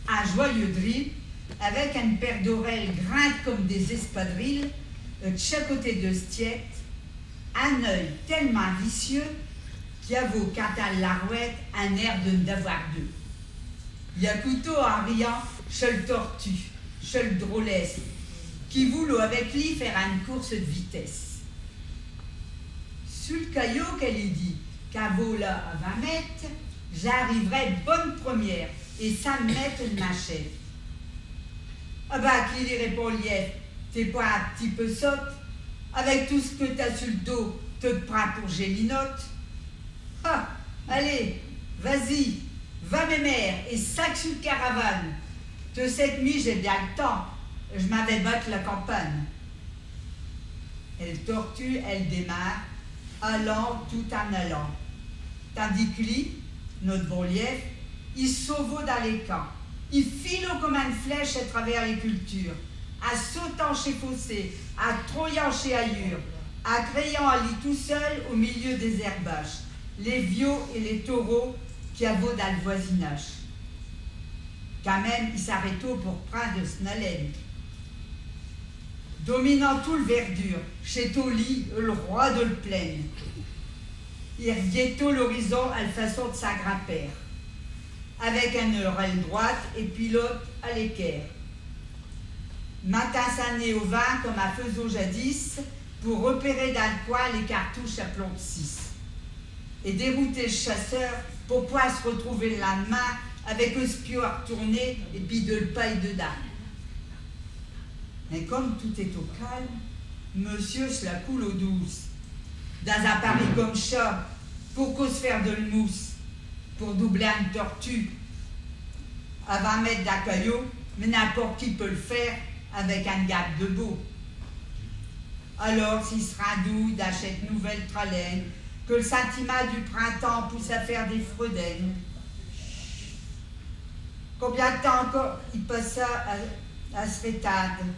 un joyeux drille, avec eune paire d'orelles grandes comme des espadrilles, euh, de chaque côté de s'tiête, un œil tell'mint vicieux qu'i avot, quand in l'arwette, un air de n'avoir deux. I acoutot in riant ch'el tortue, ch'el drôlesse, qui voulot avec li faire eune course de vitesse. Su l'caillau, qu'elle li dit, qu'in vaut là à vingt mètes, j'arriverai bonne première et chinq mètes de m'achève. Ah bah, qu'i li répond, lièf, t'es pas un p'tit peu sotte, avec tout ch'que t'as su l'dos, te t'prinds pour Gelinotte. Ah, allez, vas-y, va mémère, et saque su l'caravane. Te sais qu'mi j'ai bin l'temps, j'm'in vas batte l'campagne. El tortue, elle démarre, allant tout in allant. Tandis que li, not' bon lièf, i s'sauvot dins les camps, i filot comme eune flèche à travers les cultures, in sautant chés fossés, in troyant chés hayures, in criant à li tout seul au milieu des herbaches, les viaux et les taureaux qu'i avot dins l'voisinage. Quand même, i s'arrêtot pour prinde s'n haleine. Dominant tout l'verdure, ch'étot li l'roi de l'plaine. I r'guettot l'horizon à l'façon de sin grand-père, avec eune orelle droite et pis l'aute à l'équerre. Mettant sin nez au vint comme in faisot jadis pour repérer dins l'coin les cartouches à plomb six. Et dérouter l'chasseur pour pas s'retrouver l'lind'main avec s'piau artourné et pis de l'paille dedins. Mais comme tout est au calme, monsieur s'la coule eau douce. Dins un pari comme cha, pourquo s'faire de l'mousse pour doubler eune tortue ? À vingt mètes d'un caillau, mais n'importe qui peut l'faire avec eune gape de bos. Alors, i s'rindouille dins chelle nouvelle tralaine que l'sintiment du printemps pousse à faire des fredaines. Combien d'temps incore i passa à, à s'rétinde ?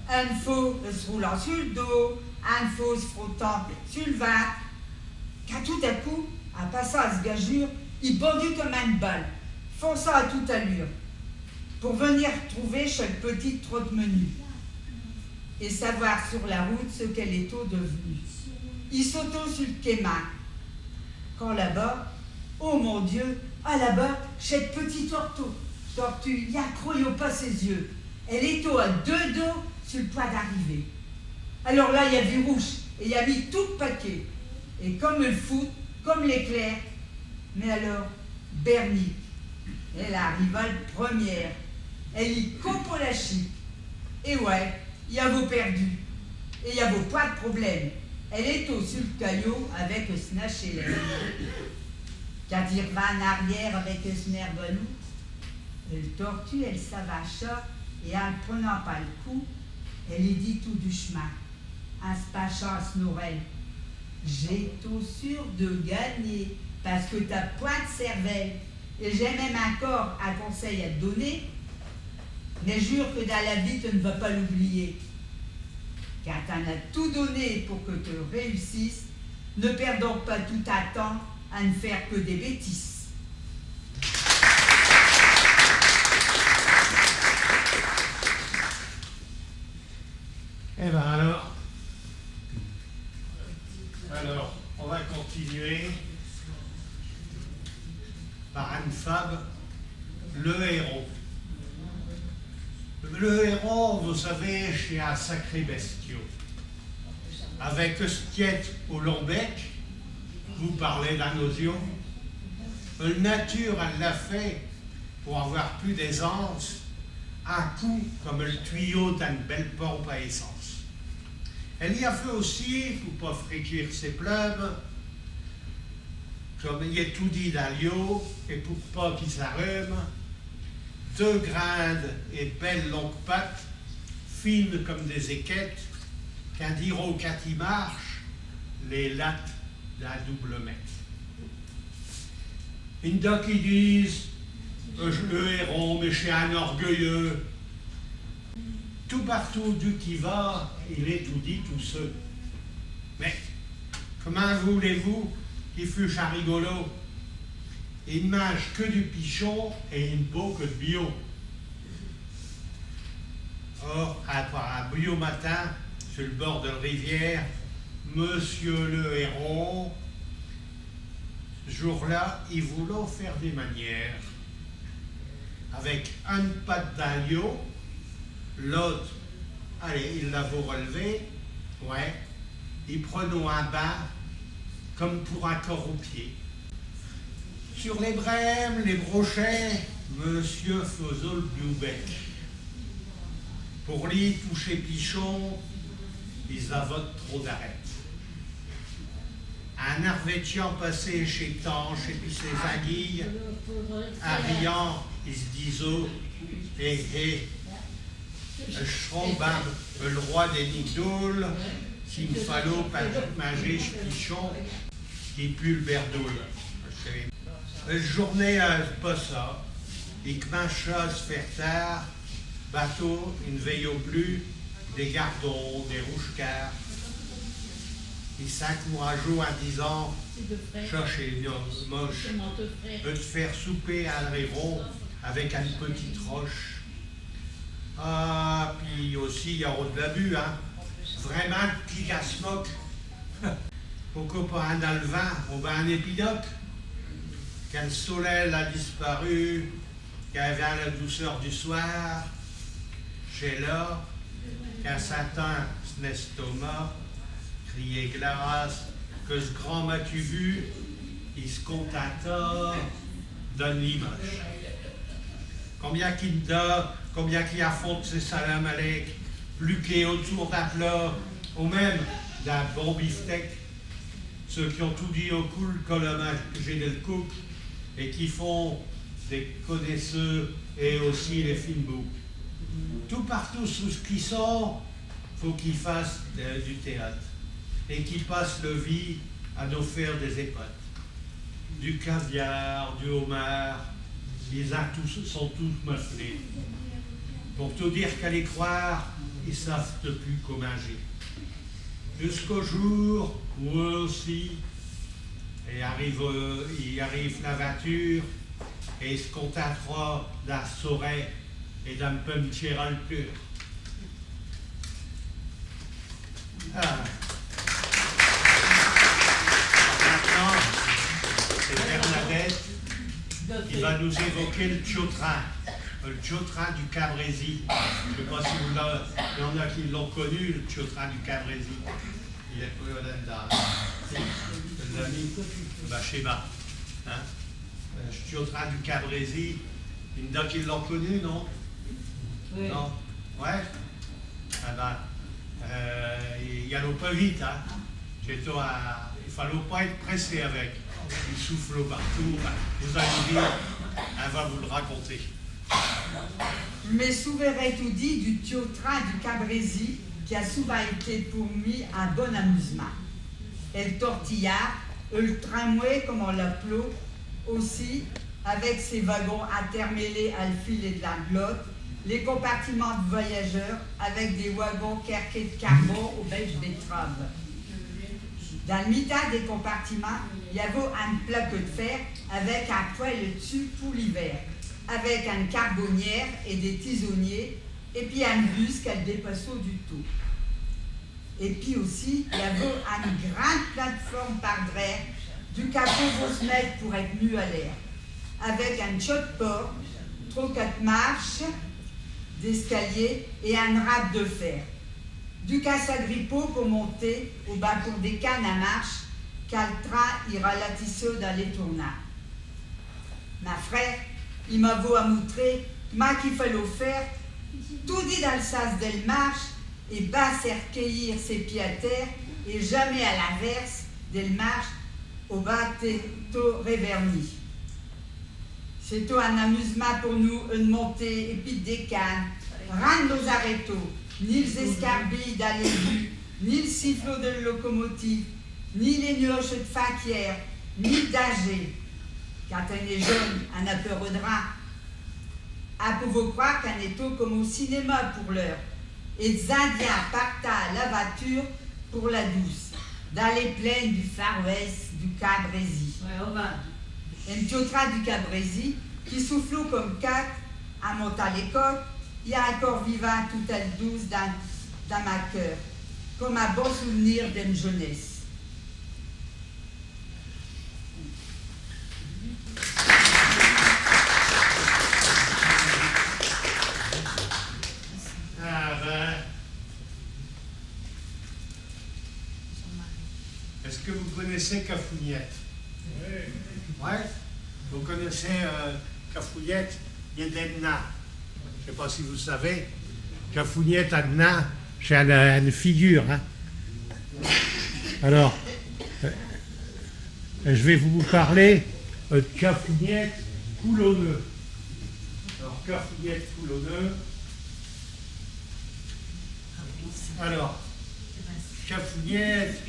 Eune fos, es roulant su l' dos, eune fos, s' frottant su l' vinte, quand tout à coup, in passant à s' gagure, i bondit comme eune balle, fonçant à toute allure, pour v'nir trouver chelle petite trotte-menue et savoir sur la route ce qu'elle étot dev'nue. I sautot su l' quémin, quand là-bas, oh mon Dieu, ah là-bas, chelle petite tortue, tortue, i in croyot pas ses yeux. Elle étot à deux dos su l' point d'arriver. Alors là, i a vu rouche et i a mis tout l' paquet. Et comme el foudre, comme l'éclair, mais alors, Bernique, elle arriva l' première. Elle i copot la chique. Et ouais, i avot perdu. Et i avot point d' problème. Elle étot su l' caillau avec s'n H L M. Quand i r'vint in arrière avec s'n air ballot, el tortue, elle s'avancha et, in l' prenant par l' cou, elle li dit tout douchemint, in s' pinchant à s'n orelle : « J'étos sûr de gagner, parce que t'as point d' cervelle. Et j'ai même incore un conseil à t' donner, mais jure que dins la vie, te n' vas pas l'oublier. Quand t'in as tout donné pour que te réussisses, ne perds donc pas tout tin temps à n' faire que des bêtises. » Eh ben alors. Alors, on va continuer par eune fable, le héron. Le héron, vous savez, ch'est un sacré bestiau. Avec s' tiête au long bec, vous parlez d'un osiau. El nature, elle l'a fait pour avoir pus d'aisance, un cou comme el tuyau d'eune belle pompe à essence. Elle i a fait aussi, pour pas fréquir ses plumes, comme i est toudis dins l'iau, et pour pas qu'i s'arrume, deux grandes et belles longues pattes, fines comme des équettes, qu'in dirot quand i marche, les lattes d'un double mète. I n'a qui disent, euh, le héron, mais ch'est un orgueilleux. Tout partout d'ù qu'i va, il est toudis tout seu. Mais commint voulez-vous qu'i fuche un rigolo ? I n'minge que du pichon et i n'bot que d' biau. Or, un, un biau matin, su l' bord de l' rivière, Monsieur le héron, ch' jour-là, i voulot faire des manières. Avec eune patte dins l'iau, l'aute, allez, i l'avot relevée, ouais, i prenot un bain comme pour un corps aux pieds. Sur les brèmes, les brochets, monsieur faisot l' biau bec. Pour li, tous chés pichons, is avottent trop d'arêtes. In arvétiant passer chés tanches et pis chés anguilles, in riant, i s' disot : « Hé, hé, j' seros bin l' roi des nidoules, s'i m' fallot minger ch' pichon qui pue l' berdoule. » L' journée, alle passa, i c'mincha à s' faire tard, bateau, i n' veyot pus des gardons, des rouche-cars. I s'incouragea in disant : « Cha, ch'est moche, de faire souper un héron avec eune petite roche. Ah, pis aussi, i arot de l'abus, hein. Vraimint, qui qu'in s' moque. Pourquoi pas un alevin ou bin un épidoque ? » Quand l' solel a disparu, qu'in vint la doucheur du soir, ch'est là qu'in sintot s'n estomac crier glace, que ch' grand matu-vu, i s' continta d'eune limache. Combien qu'i n'a, combien qu'i affronte chés salamalecs, pluqués autour d'un plat, ou même d'un bon beefsteak, cheux qui ont toudis au cou l' colomage et l' couque, et qui font des connaisseurs et aussi les fines bouques. Tout partout où ch' qu'i sont, faut qu'i fassent de, du théâtre, et qu'i passent leu vie à nous faire des épates. Du caviar, du homard, is in tous, sont tous maflés. Pour tout dire, qu'à les croire, i sav'tent pus quo minger. Jusqu'au jour où eux aussi, i arrive, euh, i arrive l'avinture et i s'contint'ront d'un soret et d'un peu d'tierre à l'pleur. Ah. Maintenant, c'est Bernadette qui va nous évoquer l'tiot train, l'tiot train du Cambrésis. Je sais pas si vous l'avez, i y en a qui l'ont connu, l'tiot train du Cambrésis. Il est plus honnête dans les amis, bah, je sais pas. Hein ? Euh, l'tiot train du Cambrésis, i y en a qui l'ont connu, non ? Oui. Non ? Ouais ? Ah ben, euh, i allot pas vite, hein. Ch'étot un, i fallot pas ête pressé avec. I soufflot partout. Ben, vous allez dire, elle va vous l'raconter. J'me souviendrai toudis du tiot train du Cambrésis, qui a souvint été pour mi un bon amusemint. El tortillard, el tramway, comme on l'appelot aussi, avec ses wagons intermêlés à l'fil ed l'inglotte, les compartimints d'voyageurs avec des wagons carqués d'carbon ou ben d'bétraves. Dins l'mitan des compartimints, i avot eune plaque ed fer avec un poêle d'sus pour l'hiver, avec eune carbonnière et des tisonniers, et pis eune bûche qu'alle dépassot du tout. Et pis aussi, i avot eune grande plateforme par d'rère, d'ù qu'in pouvot s'mette pour ête miux à l'air, avec eune tiote porte, tros quate marches d'escalier et eune rampe ed fer. D'ù qu'in s'agrippot pour monter ou ben pour déquinde in marche, quand l'train i ralatissot dins les tournants. Min frère, i m'avot amoutrer commint qu'i fallot faire, toudis dins l'sens d'el marche, et ben s'erquéir ses pieds à terre, et jamais à l'inverse d'el marche, ou ben té-, tot réverni. Ch'étot un amusemint pour nous, ed monter et pis d'déquinde. Rien n'nos arrêtot, ni les escarbilles dins les vues, ni l'sifflot d'el locomotive, ni les nuaches ed funquière, ni l'danger. Quand in est jonne, in n'a peur ed rien. In pouvot croire qu'in étot comme au cinéma pour l'heure, et les Indiens partaient à l'avinture pour la douce, dins les plaines du Far West, du Cambrésis. Ouais, on va. Un tiot train du Cambrésis, qui soufflot comme quate, in montant les côtes, i est incore vivant tout à l'douce dins, dins min cœur, comme un bon souvenir d'em jeunesse. Ah ben. Est-ce que vous connaissez Cafougnette ? Oui. Ouais ? Vous connaissez, euh, Cafougnette ? Il est d'Enna. Je sais pas si vous savez. Cafougnette, Enna, c'est une, une figure, hein. Alors, euh, je vais vous parler, euh, de Cafougnette Coulonneux. Alors, Cafougnette Coulonneux. Alors, Cafougnette,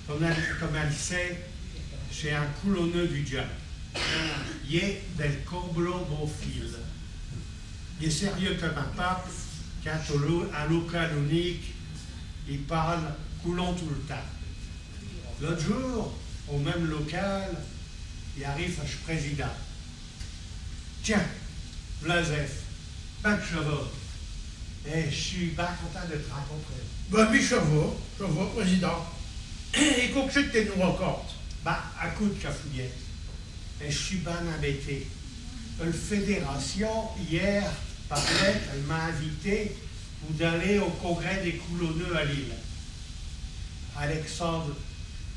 comme elle, comme elle sait, c'est un coulonneux du diable. Il est del Comblain-Bonfil. Il est sérieux comme un pape, quand au lo-, à local unique, i parle coulon tout l'temps. L'aute jour, au même local, i arrive à s'président. Tiens, v'là Zeph, ben qu'cha va ? Eh, j'sus ben contint de t'rincontrer. Ben, mi cha va, cha va, président. Et quo qu'ch'est qu'te nous racontes ? Ben, acoute, Cafougnette, eh, j'sus ben imbêté. El fédération, hier, par lette, alle m'a invité pour d'aller au congrès des coulonneux à Lille. Alexandre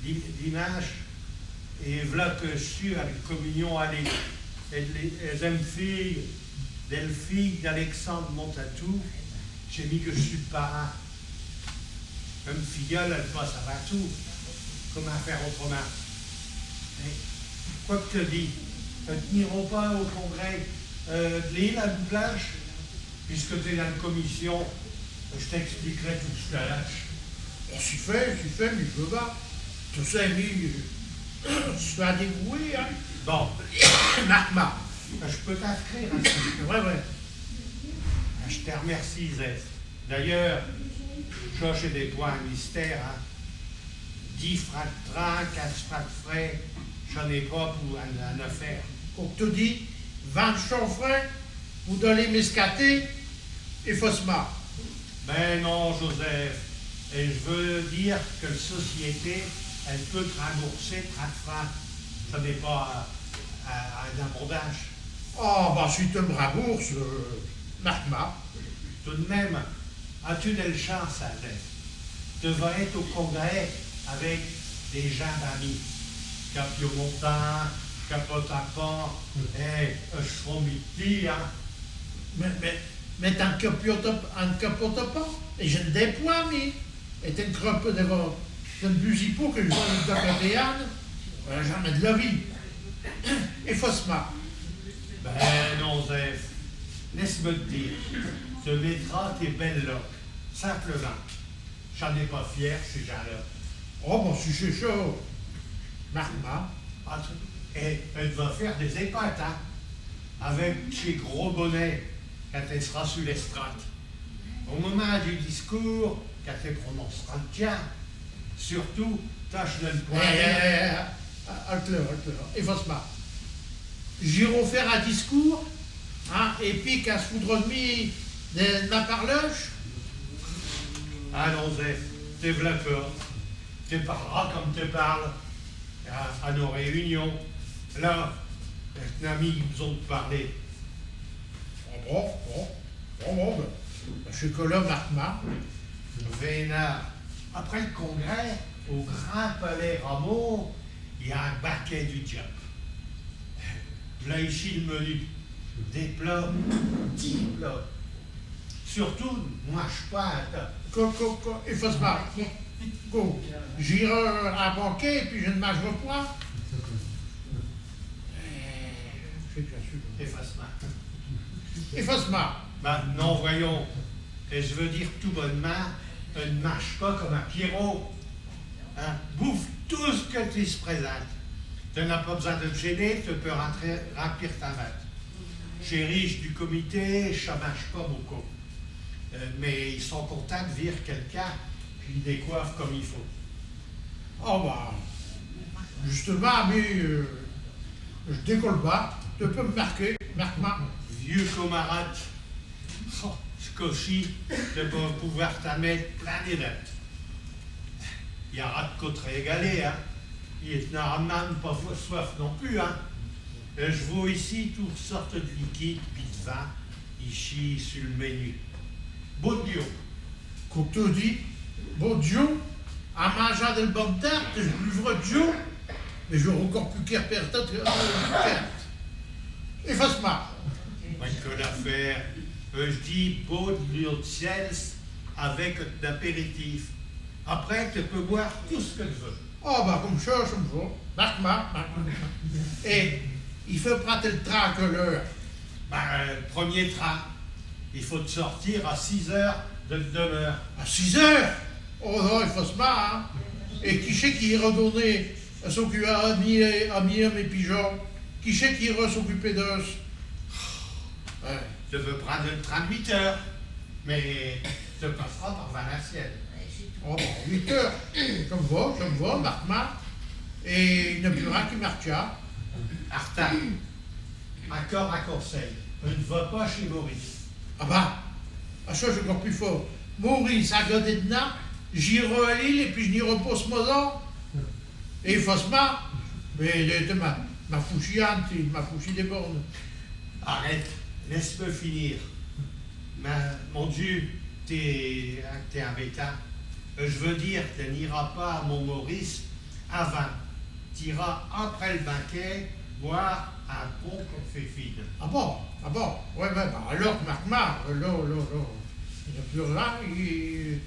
Di-, Dimanche, et v'là que j'sus à l'communion à Lille. Et les, et em' fille, del fille d'Alexandre Montatou, j'ai mis que j'sus l'parrain. Em' filleule, alle passe avant tout. Commint faire autremint ? Mais, quo qu'te dis, euh, te n'iros pas au congrès, euh, de Lille à Blanche ? Puisque t'es dins l'commission, j't'expliquerai tout cha. Oh, si fait, si fait, mi j'veux pas. Te sais, mi, J'sus un dévoué, hein. Bon, Marc-Marc, j'peux t'inscrire, hein. Ouais, ouais. J'te r'mercie, Zeph. D'ailleurs, cha ch'est des points mystères, hein. Dix francs d'train, quinze francs d'frais, cha n'est pas pour eune, eune affaire. Quo qu'te dis, vingt-chinq francs pour d'aller m'esquinter, efface-moi. Ben non, Joseph. Et j'veux dire que l'société, elle peut t'rimbourser trinte francs. Cha n'est pas un, un, un abordage. Oh, bah, si te m'rimbourses, euh, Marc-Marc. Tout d'même, as-tu del chance, Joseph ? Te vas ête au congrès avec des gins d'amis. Capiomontant, Capotapant, eh, j'sus mi p'tit, hein. Mais, mais, mais t'es un capiotap-, un capotapant, et j'n'ai point, mi. Et t'es un crapeux devant, t'es un busipo que j'vas d'à côté, hein. Euh, jamais de la vie. Efface-moi. Ben non, Zeph. Laisse-me te dire. Te mettras tes belles loques. Simplemint. Cha n'est pas fier, chés gins-là. Oh, bon, si ch'est cha. Marque-moi. Ah, et, et te vas faire des épates, hein, avec chés gros bonnets quand te s'ras sur l'estrade. Au momint du discours, quand te prononceras l'tien, surtout, tâche de n'point... Eh, eh, eh, eh, halte-le, halte-le, efface-moi. J'iros faire un discours, hein, et pis qu'in s'foutra d'mi de ma parloche. Allons, Zeph, te v'là cor. Te parleras comme te parles à, à nos réunions. Là, t'as mi b'soin d'parler. Ah bon, bon, bon, bon, ben, ch'est que là, Marc-Marc. Vénard, après l'congrès, au Grand Palais Rameau, i a un banquet du diape. V'là ichi l'menu. Des plats, dix plats. Surtout, n'mâche pas un tas. Quo, quo, quo, efface-moi. Quo, j'irai à un banquet et pis je n'mâcherai point. Eh, ch'est bien sûr. Efface-moi. Efface-moi. Ben non, voyons. Et j'veux dire tout bonnemint, n'mâche pas comme un pierrot. Hein, bouffe tout ch'que te s'présinte. Te n'as pas b'soin de t'gêner, te peux rintrer rimplir tin vinte. Chés riches du comité, cha n'mâche pas beaucoup. Euh, mais i sont contints d'vir quéqu'un qui décoiffe comme i faut. Oh bah, justemint, mi, euh, j'décolle pas, te peux m'marquer, Marc-Marc. Vieux camarade, oh, ch'coup-chi, te vas pouvoir t'in mette plein les dents. I ara d'quo t'régaler, hein. I n'ara même pas soif non plus, hein. Et j'vos ichi toutes sortes de liquides, pis d'vin, ichi, sur l'menu. Bos d'l'iau. Quo qu'te dis ? Bos d'l'iau ? In mingeant del bonne tarte, j'buvros d'l'iau ? Mais j'aros cor pus quer perte que, euh, perte. Efface-moi. Quelle affaire. Euh, j'dis, bos d'l'iau d'sels avec d'apéritif. Après, te peux boire tout ch'que te veux. Oh, bah, comme cha, cha m'va. Marque-moi, marque-moi. Et i faut prinde l'train à quelle heure ? Bah, euh, l'premier train. I faut sortir à six heures de l'demeure. À six heures ? Oh non, efface-moi, hein. Et qui ch'est qui ira donner à s'occuper à mi, à mi, à mes pigeons ? Qui ch'est qui ira s'occuper d'eux ? Ouais. Te peux prinde l'train d'huit heures, mais te passeras par Valenciennes. Oh, bah, huit heures. Cha m'va, cha m'va, Marc-Marc. Et i n'a pus rien qui m'artient. Artin, incore un conseil. Ne va pas chez Maurice. Ah bah, ah, cha, ch'est incore pus fort. Maurice, un gars d'Édna, j'irai à Lille et pis je n'irai pas à s' maison. Efface-moi. Mais, euh, te m'as, m'as fouchu un, te m'as fouchu des bornes. Arrête, laisse-me finir. Mais, mon Diu, t'es, t'es imbêtant. Euh, j'veux dire, te n'iras pas à mon Maurice avant. T'iras après l'banquet boire un bon café fine. Ah bon ? Ah bon ? Ouais, ouais, bah alors, Marc-Marc, là, là, là, i n'a pus rien, i,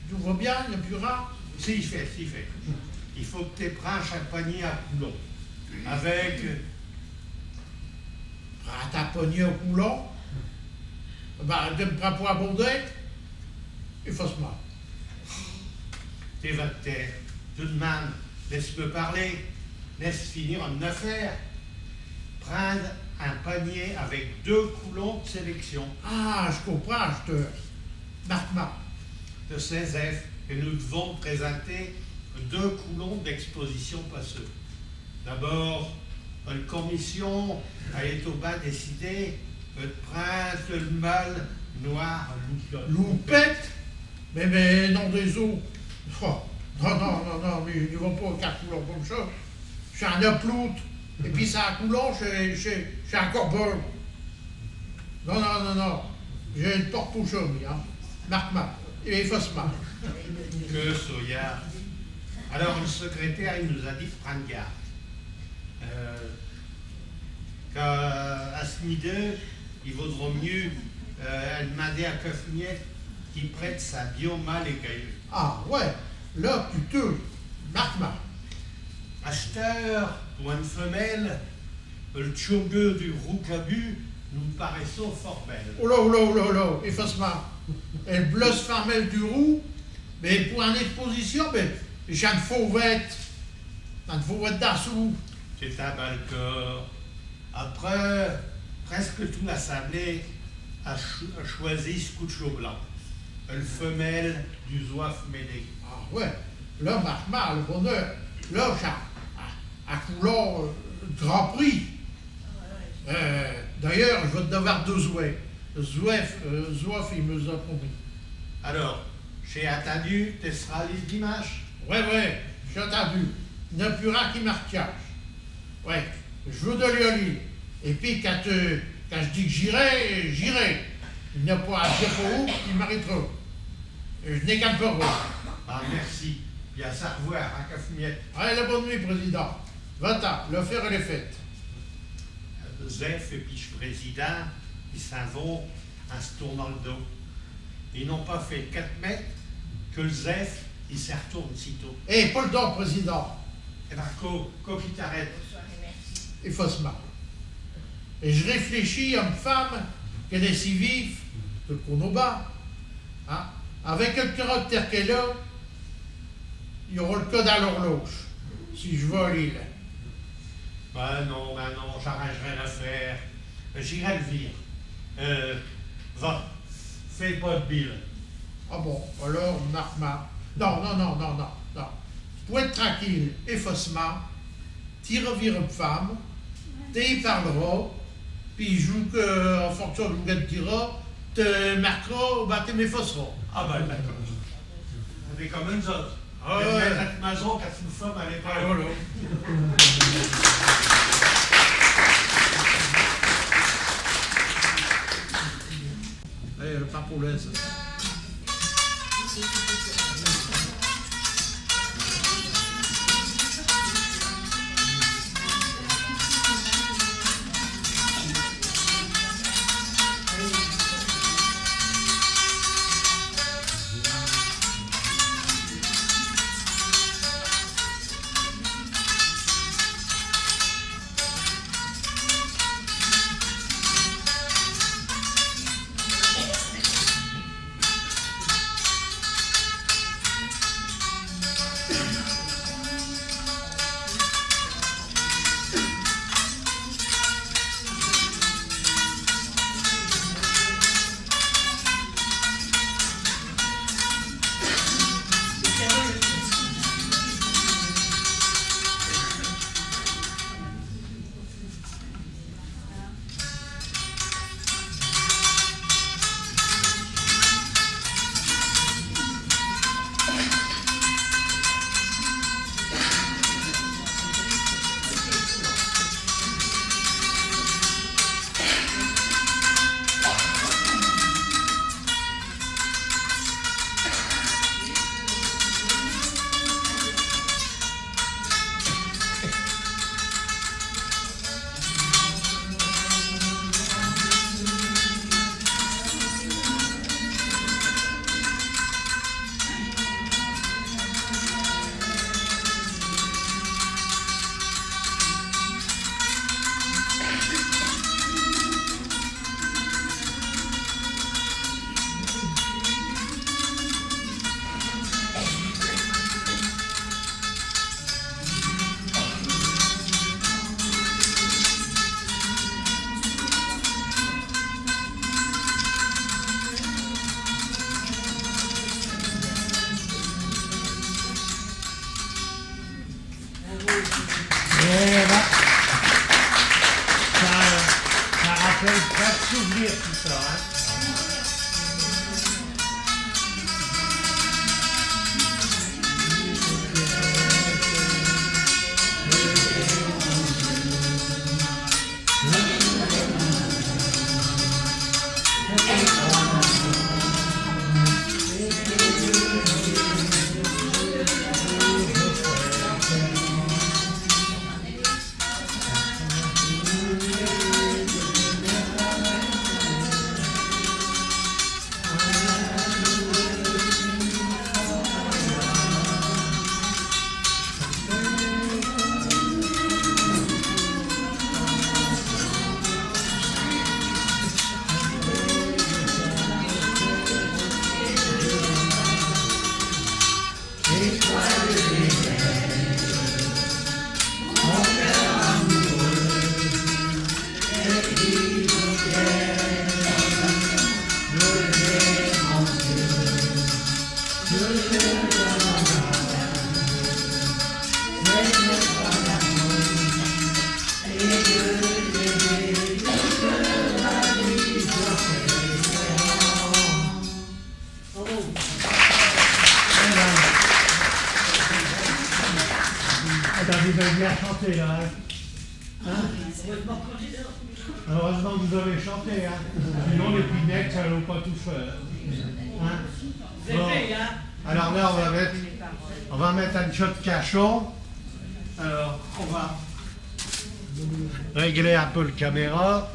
tout va bien, i n'a pus rien. Si fait, si fait. I faut que te prindes un panier à coulons. Avec, euh, prinde un panier à coulons ? Bah, te m'prinds pour un bondette ? Efface-moi. Te vas te taire. Tout d'même, laisse-me parler. Laisse finir m'n affaire. Prinde un panier avec deux coulons d'sélection. Ah, j'comprinds, achteure. Marque, marque. Te sais, Zeph, que nous devons présinter deux coulons d'exposition passeux. D'abord, l'commission a tout bas décidé d'prinde l'mâle noir Loupette. Loupette ? Mais, mais, nom des os. Oh, non, non, non, non, mais i n'y va pas avec un coulon comme cha. Ch'est un aploute. Et pis, ch'est un coulon, ch'est, ch'est, ch'est un corbeau. Non, non, non, non. J'in porte pour cha, mi, hein. Marque, marque. Et efface, marque. Que soyards. Alors, l'secrétaire, i nous a dit d'prinde garde. Euh, qu'à, à ch'nidée, i vaudrot mieux, euh, d'minder à Cafougnette qu'i prête sin biau mâle écailleux. Ah, ouais, là, tu te marques, marque. Achteure, pour eune femelle, l'tchogueux du Roucabu nous paraissot fort belle. Oh là, oh là, oh là, oh là, efface, marque. El bleusse femelle du Roux, mais pour eune exposition, mais, ch'est eune fauvette. Eune fauvette d'assaut. Ch'est un bel corps. Après, presque tout l'assemblée a cho-, a choisi ch'coutcho blanc, l'femelle du Zouave mêlé. Ah ouais, là, marque, marque, à l'bonne heure. Là, ch'est un, un coulon, euh, grand prix. Euh, d'ailleurs, j'vas d'n'avoir deux zouaves. Zouave, euh, Zouave, i m'l'a promis. Alors, ch'est intindu, te s'ras à Lille diminche ? Ouais, ouais, ch'est intindu. I n'a pus rin qui m'artiache. Ouais, j'vas d'aller à Lille. Et pis, quand, euh, quand j'dis que j'irai, j'irai. I n'a pas un diable qui m'arrêtera. Euh, j'n'ai qu'eune parole. Ah, merci. Pis à s'arvoir, hein, Cafougnette. Allez, la bonne nuit, président. Va-t'in, l'affaire, elle est faite. Zeph et pis ch'président, i s'in vont in s'tournant l'dos. I n'ont pas fait quate mètes que l'Zeph, i s'artourne sitôt. Eh, pas l'tons, président. Eh ben, quo, quo qui t'arrête ? Efface, marque. Et j'réfléchis à m'femme, qu'elle est si vive, que l'connos bin, hein, avec l'caractère qu'elle a, i arot l'code à l'horloge, si j'vas à Lille. Ben non, ben non, j'arringerai l'affaire. J'irai l'vir. Euh, va, fais pas d'bile. Ah bon, alors, marque, marque. Non, non, non, non, non, non. Pour ête tranquille, efface, marque, te r'vieras t'femme, te li parleras, pis j'cros que, in fonction de ch'qu'elle t'dira, te m'marqueras, bah, te m'effaceras. Ah ben, d'accord. T'es comme nous autes. Ah ouais. T'es maître à t'maison quand t'es femme à l'école. Ah, voilà. Allez, le pain poulet, ça. Et là, ça, ça rappelle plein de souvenirs, tout ça, hein. Ah, t'as vu, vous avez bien chanté, là, hein ? Hein ? Heureusement que vous avez chanté, hein ? Sinon, les pinettes, ça allait pas tout faire. Hein ? Bon. Alors là, on va mettre, on va mettre un shot cachot. Alors, on va régler un peu le caméra.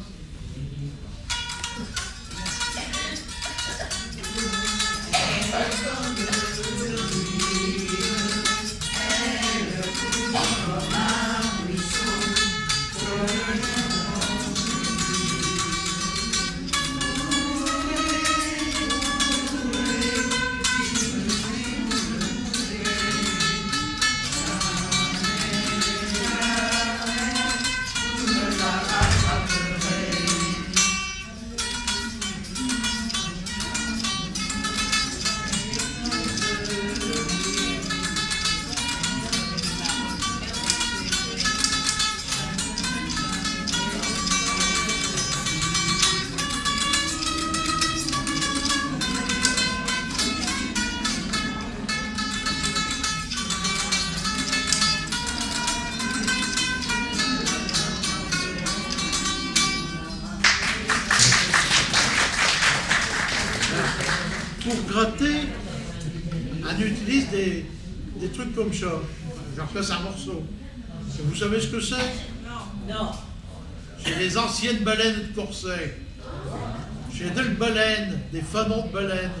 Pour gratter, on utilise des, des trucs comme ça. J'en fais un morceau. Et vous savez ce que c'est ? Non. C'est des anciennes baleines de corset. C'est des baleines, des fanons de baleines.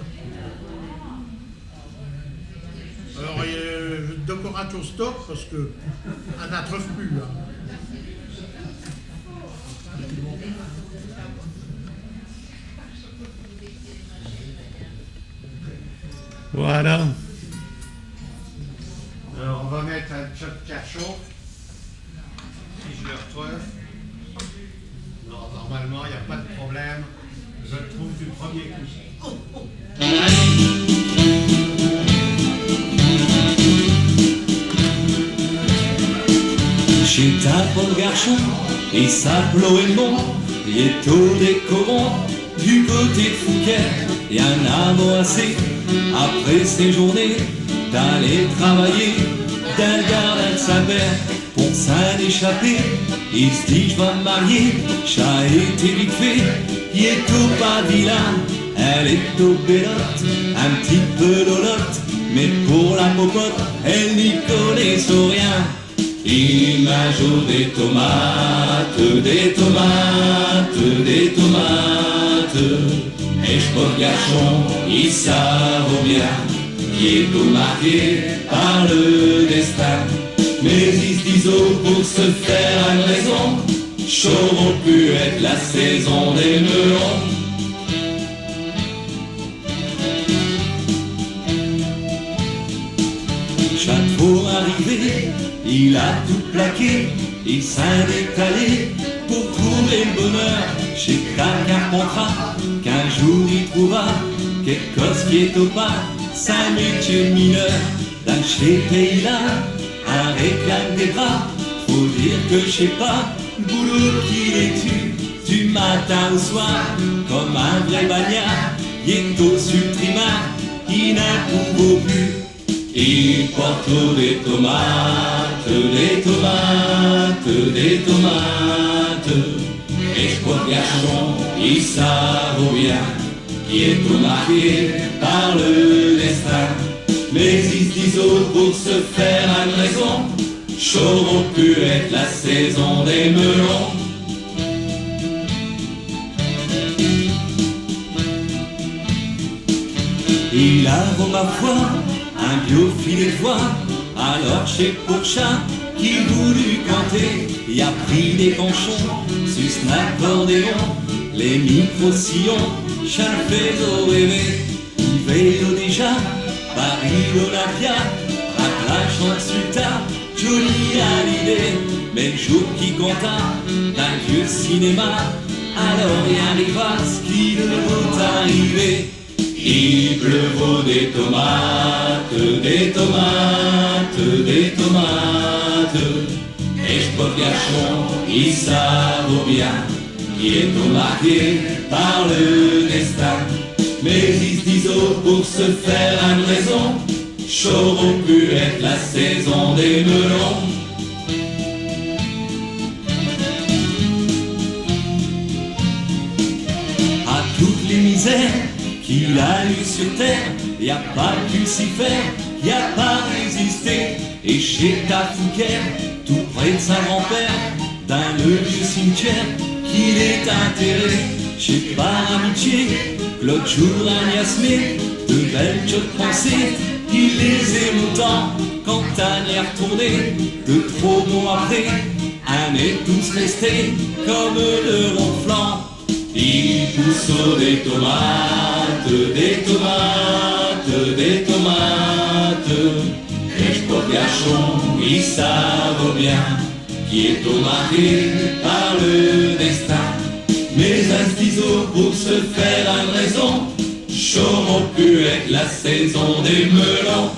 Alors, euh, je te décore un tour stop parce que on n'en trouve plus, hein. Voilà. Alors, on va mettre un petit cachot. Si je le retrouve. Non, normalement, il n'y a pas de problème. Je le trouve du premier coup. Ch'est un pauvre garchon, i s'appelot Edmond, il étot des Corons, du côté de Fouquet, i in avot assez, après ses journées, d'aller travailler dins l'gardin de sin père. Pour s'in échapper, i s'dit : « J'vas m'marier. » Cha étot vite fait, i étot pas vilain. Elle étot belote, un p'tit peu lolote, mais pour la popote, elle n'y connaissot rien. I mangeot des tomates, des tomates, des tomates. Et ch'pauvre garchon, i savot bien qu'il étot marqué par l'destin. Mais i s'disot : « Pour s'faire eune raison, ch'arot pu ête l'saison des melons. » Chaque fos arrivé, il a tout plaqué, i s'in étot allé pour trouver l'bonheur chez quéqu'un carpintrat, qu'un jour i trouva quéque cosse qui étot pas, sin métier d'mineur. Dins ches pays-là, Un réclame des bras, faut dire que ch'est pas boulot qui les tue. Du matin au soir, comme un vrai bagnard, il est au supprimaire, il n'in pouvot pus. I portent des tomates, des tomates, des tomates. Et ch' pauvre garchon, i savot bien qu'il étot marqué par l' destin. Mais i s' disot pour s' faire eune raison, ch' arot pu ête la saison des melons. Il avot, ma foi, un biau filet d' voix, alors ch'est pour cha qu'i voulut canter. I a pris des canchons sus s'n accordéon, les micros-sillons, cha l' faisot rêver. I veyot déjà Paris, l'Olympia, à la Consulta, Johnny Hallyday. Mais l' jour qui compta, dins l' vieux cinéma, alors i arriva ch' qui devot arriver. I pleuvot des tomates, des tomates, des tomates. Et ch' pauvre garchon, i savot bien qu'il étot marqué par l' destin. Mais i s' disot pour s' faire eune raison, ch' arot pu ête la saison des melons. À toutes les misères qu'il a eues sur terre, i a pas pu s'y faire, i a pas résisté. Et ch'est à Fouquères, tout près d' sin grand-père, dins l' vieux cimetière, qu'il est intérré. Ch'est par amitié que l'aute jour in y a s'mé de belles tchiotes pensées, i les aimot tant. Quand in y a r'tourné, deux, tros mos après, in est tous restés comme deux ronflants. I poussot des tomates, des tomates, des tomates. Et ch' pauvre garchon, i savot bien qu'il étot marqué par l' destin. Mais in s' disot pour s' faire eune raison, ch' arot pu ête la saison des melons.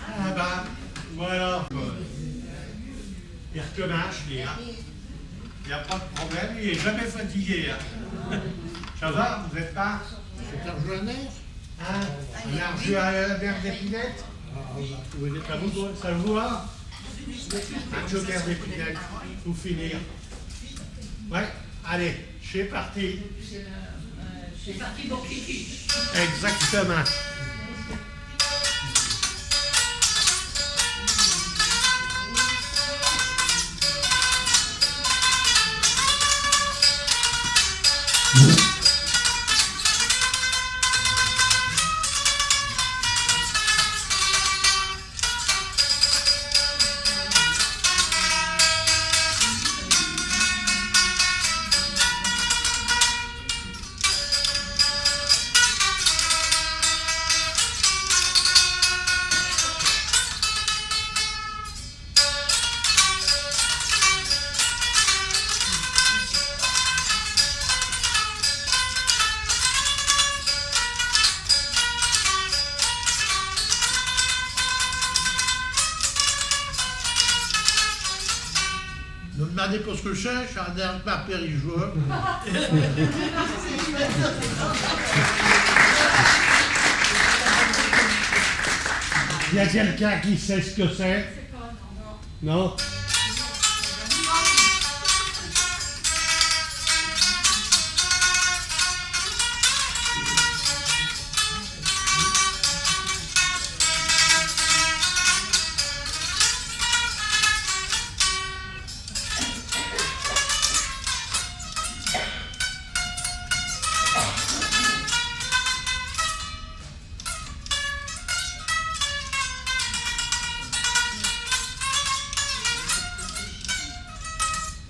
Ah ben, voilà. I r'comminche, li, hein. I a pas d' problème, il est jamais fatigué, hein. Cha va, vous êtes là ? Ch'est un jeu à nerfs ? Hein ? Un jeu à nerfs d'épinette ? Ah, on va trouver des... Ça vous, ça vous va ? Un jeu à nerfs d'épinette, pour finir. Ouais, allez, ch'est parti. C'est parti pour Kiki. Exactement. Vous me demandez pas ce que c'est, c'est un air de ma périgeux. Y a quelqu'un qui sait ce que c'est ? Non ?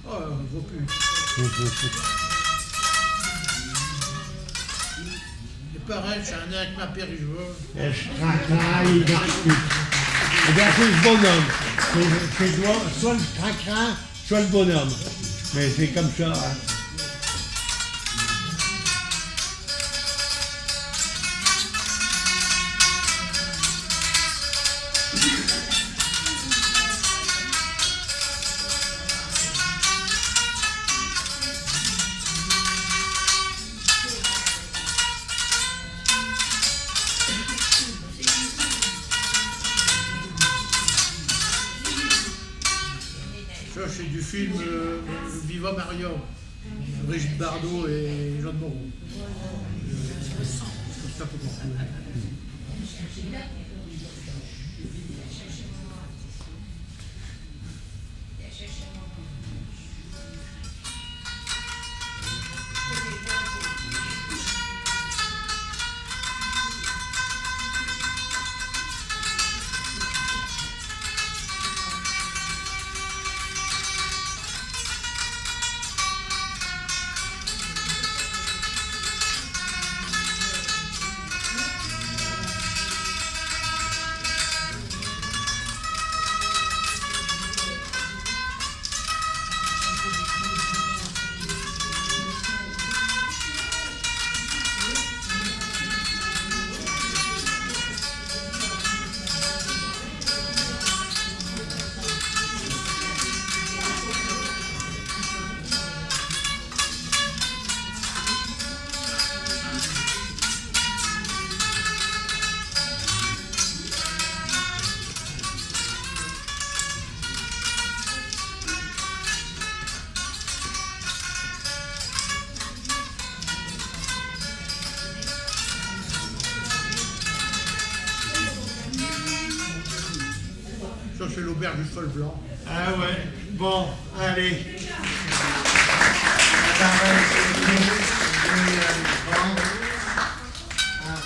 Oh, on voit plus. C'est pareil, c'est un air avec ma périgeux. Eh, ch' crin-crin, i marche pus. Eh ben, c'est le bonhomme. C'est, c'est soit, soit le crin-crin, soit le bonhomme. Mais c'est comme ça, hein. Ça, c'est du film, euh, Viva Maria, Brigitte Bardot et Jeanne Moreau. Euh, c'est comme ça qu'on en trouve. Ça, c'est l'auberge du Sol Blanc. Ah ouais. Bon, allez. Attends, ouais, c'est bon. Et, euh, bon. Ah.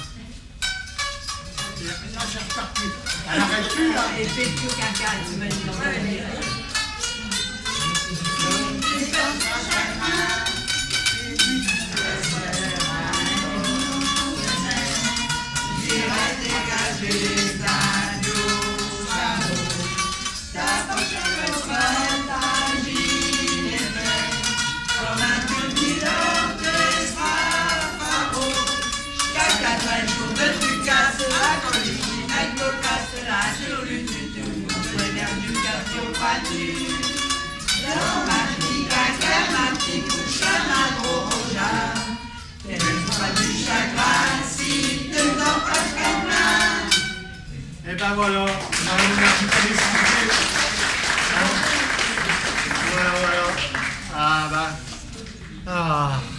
Et là, c'est reparti. Elle arrête plus, là. Et fais plus caca, tu vas lui envoyer. Et ben voilà, on a, on a un petit peu expliqué. Hein ? Voilà, voilà. Ah bah. Ah.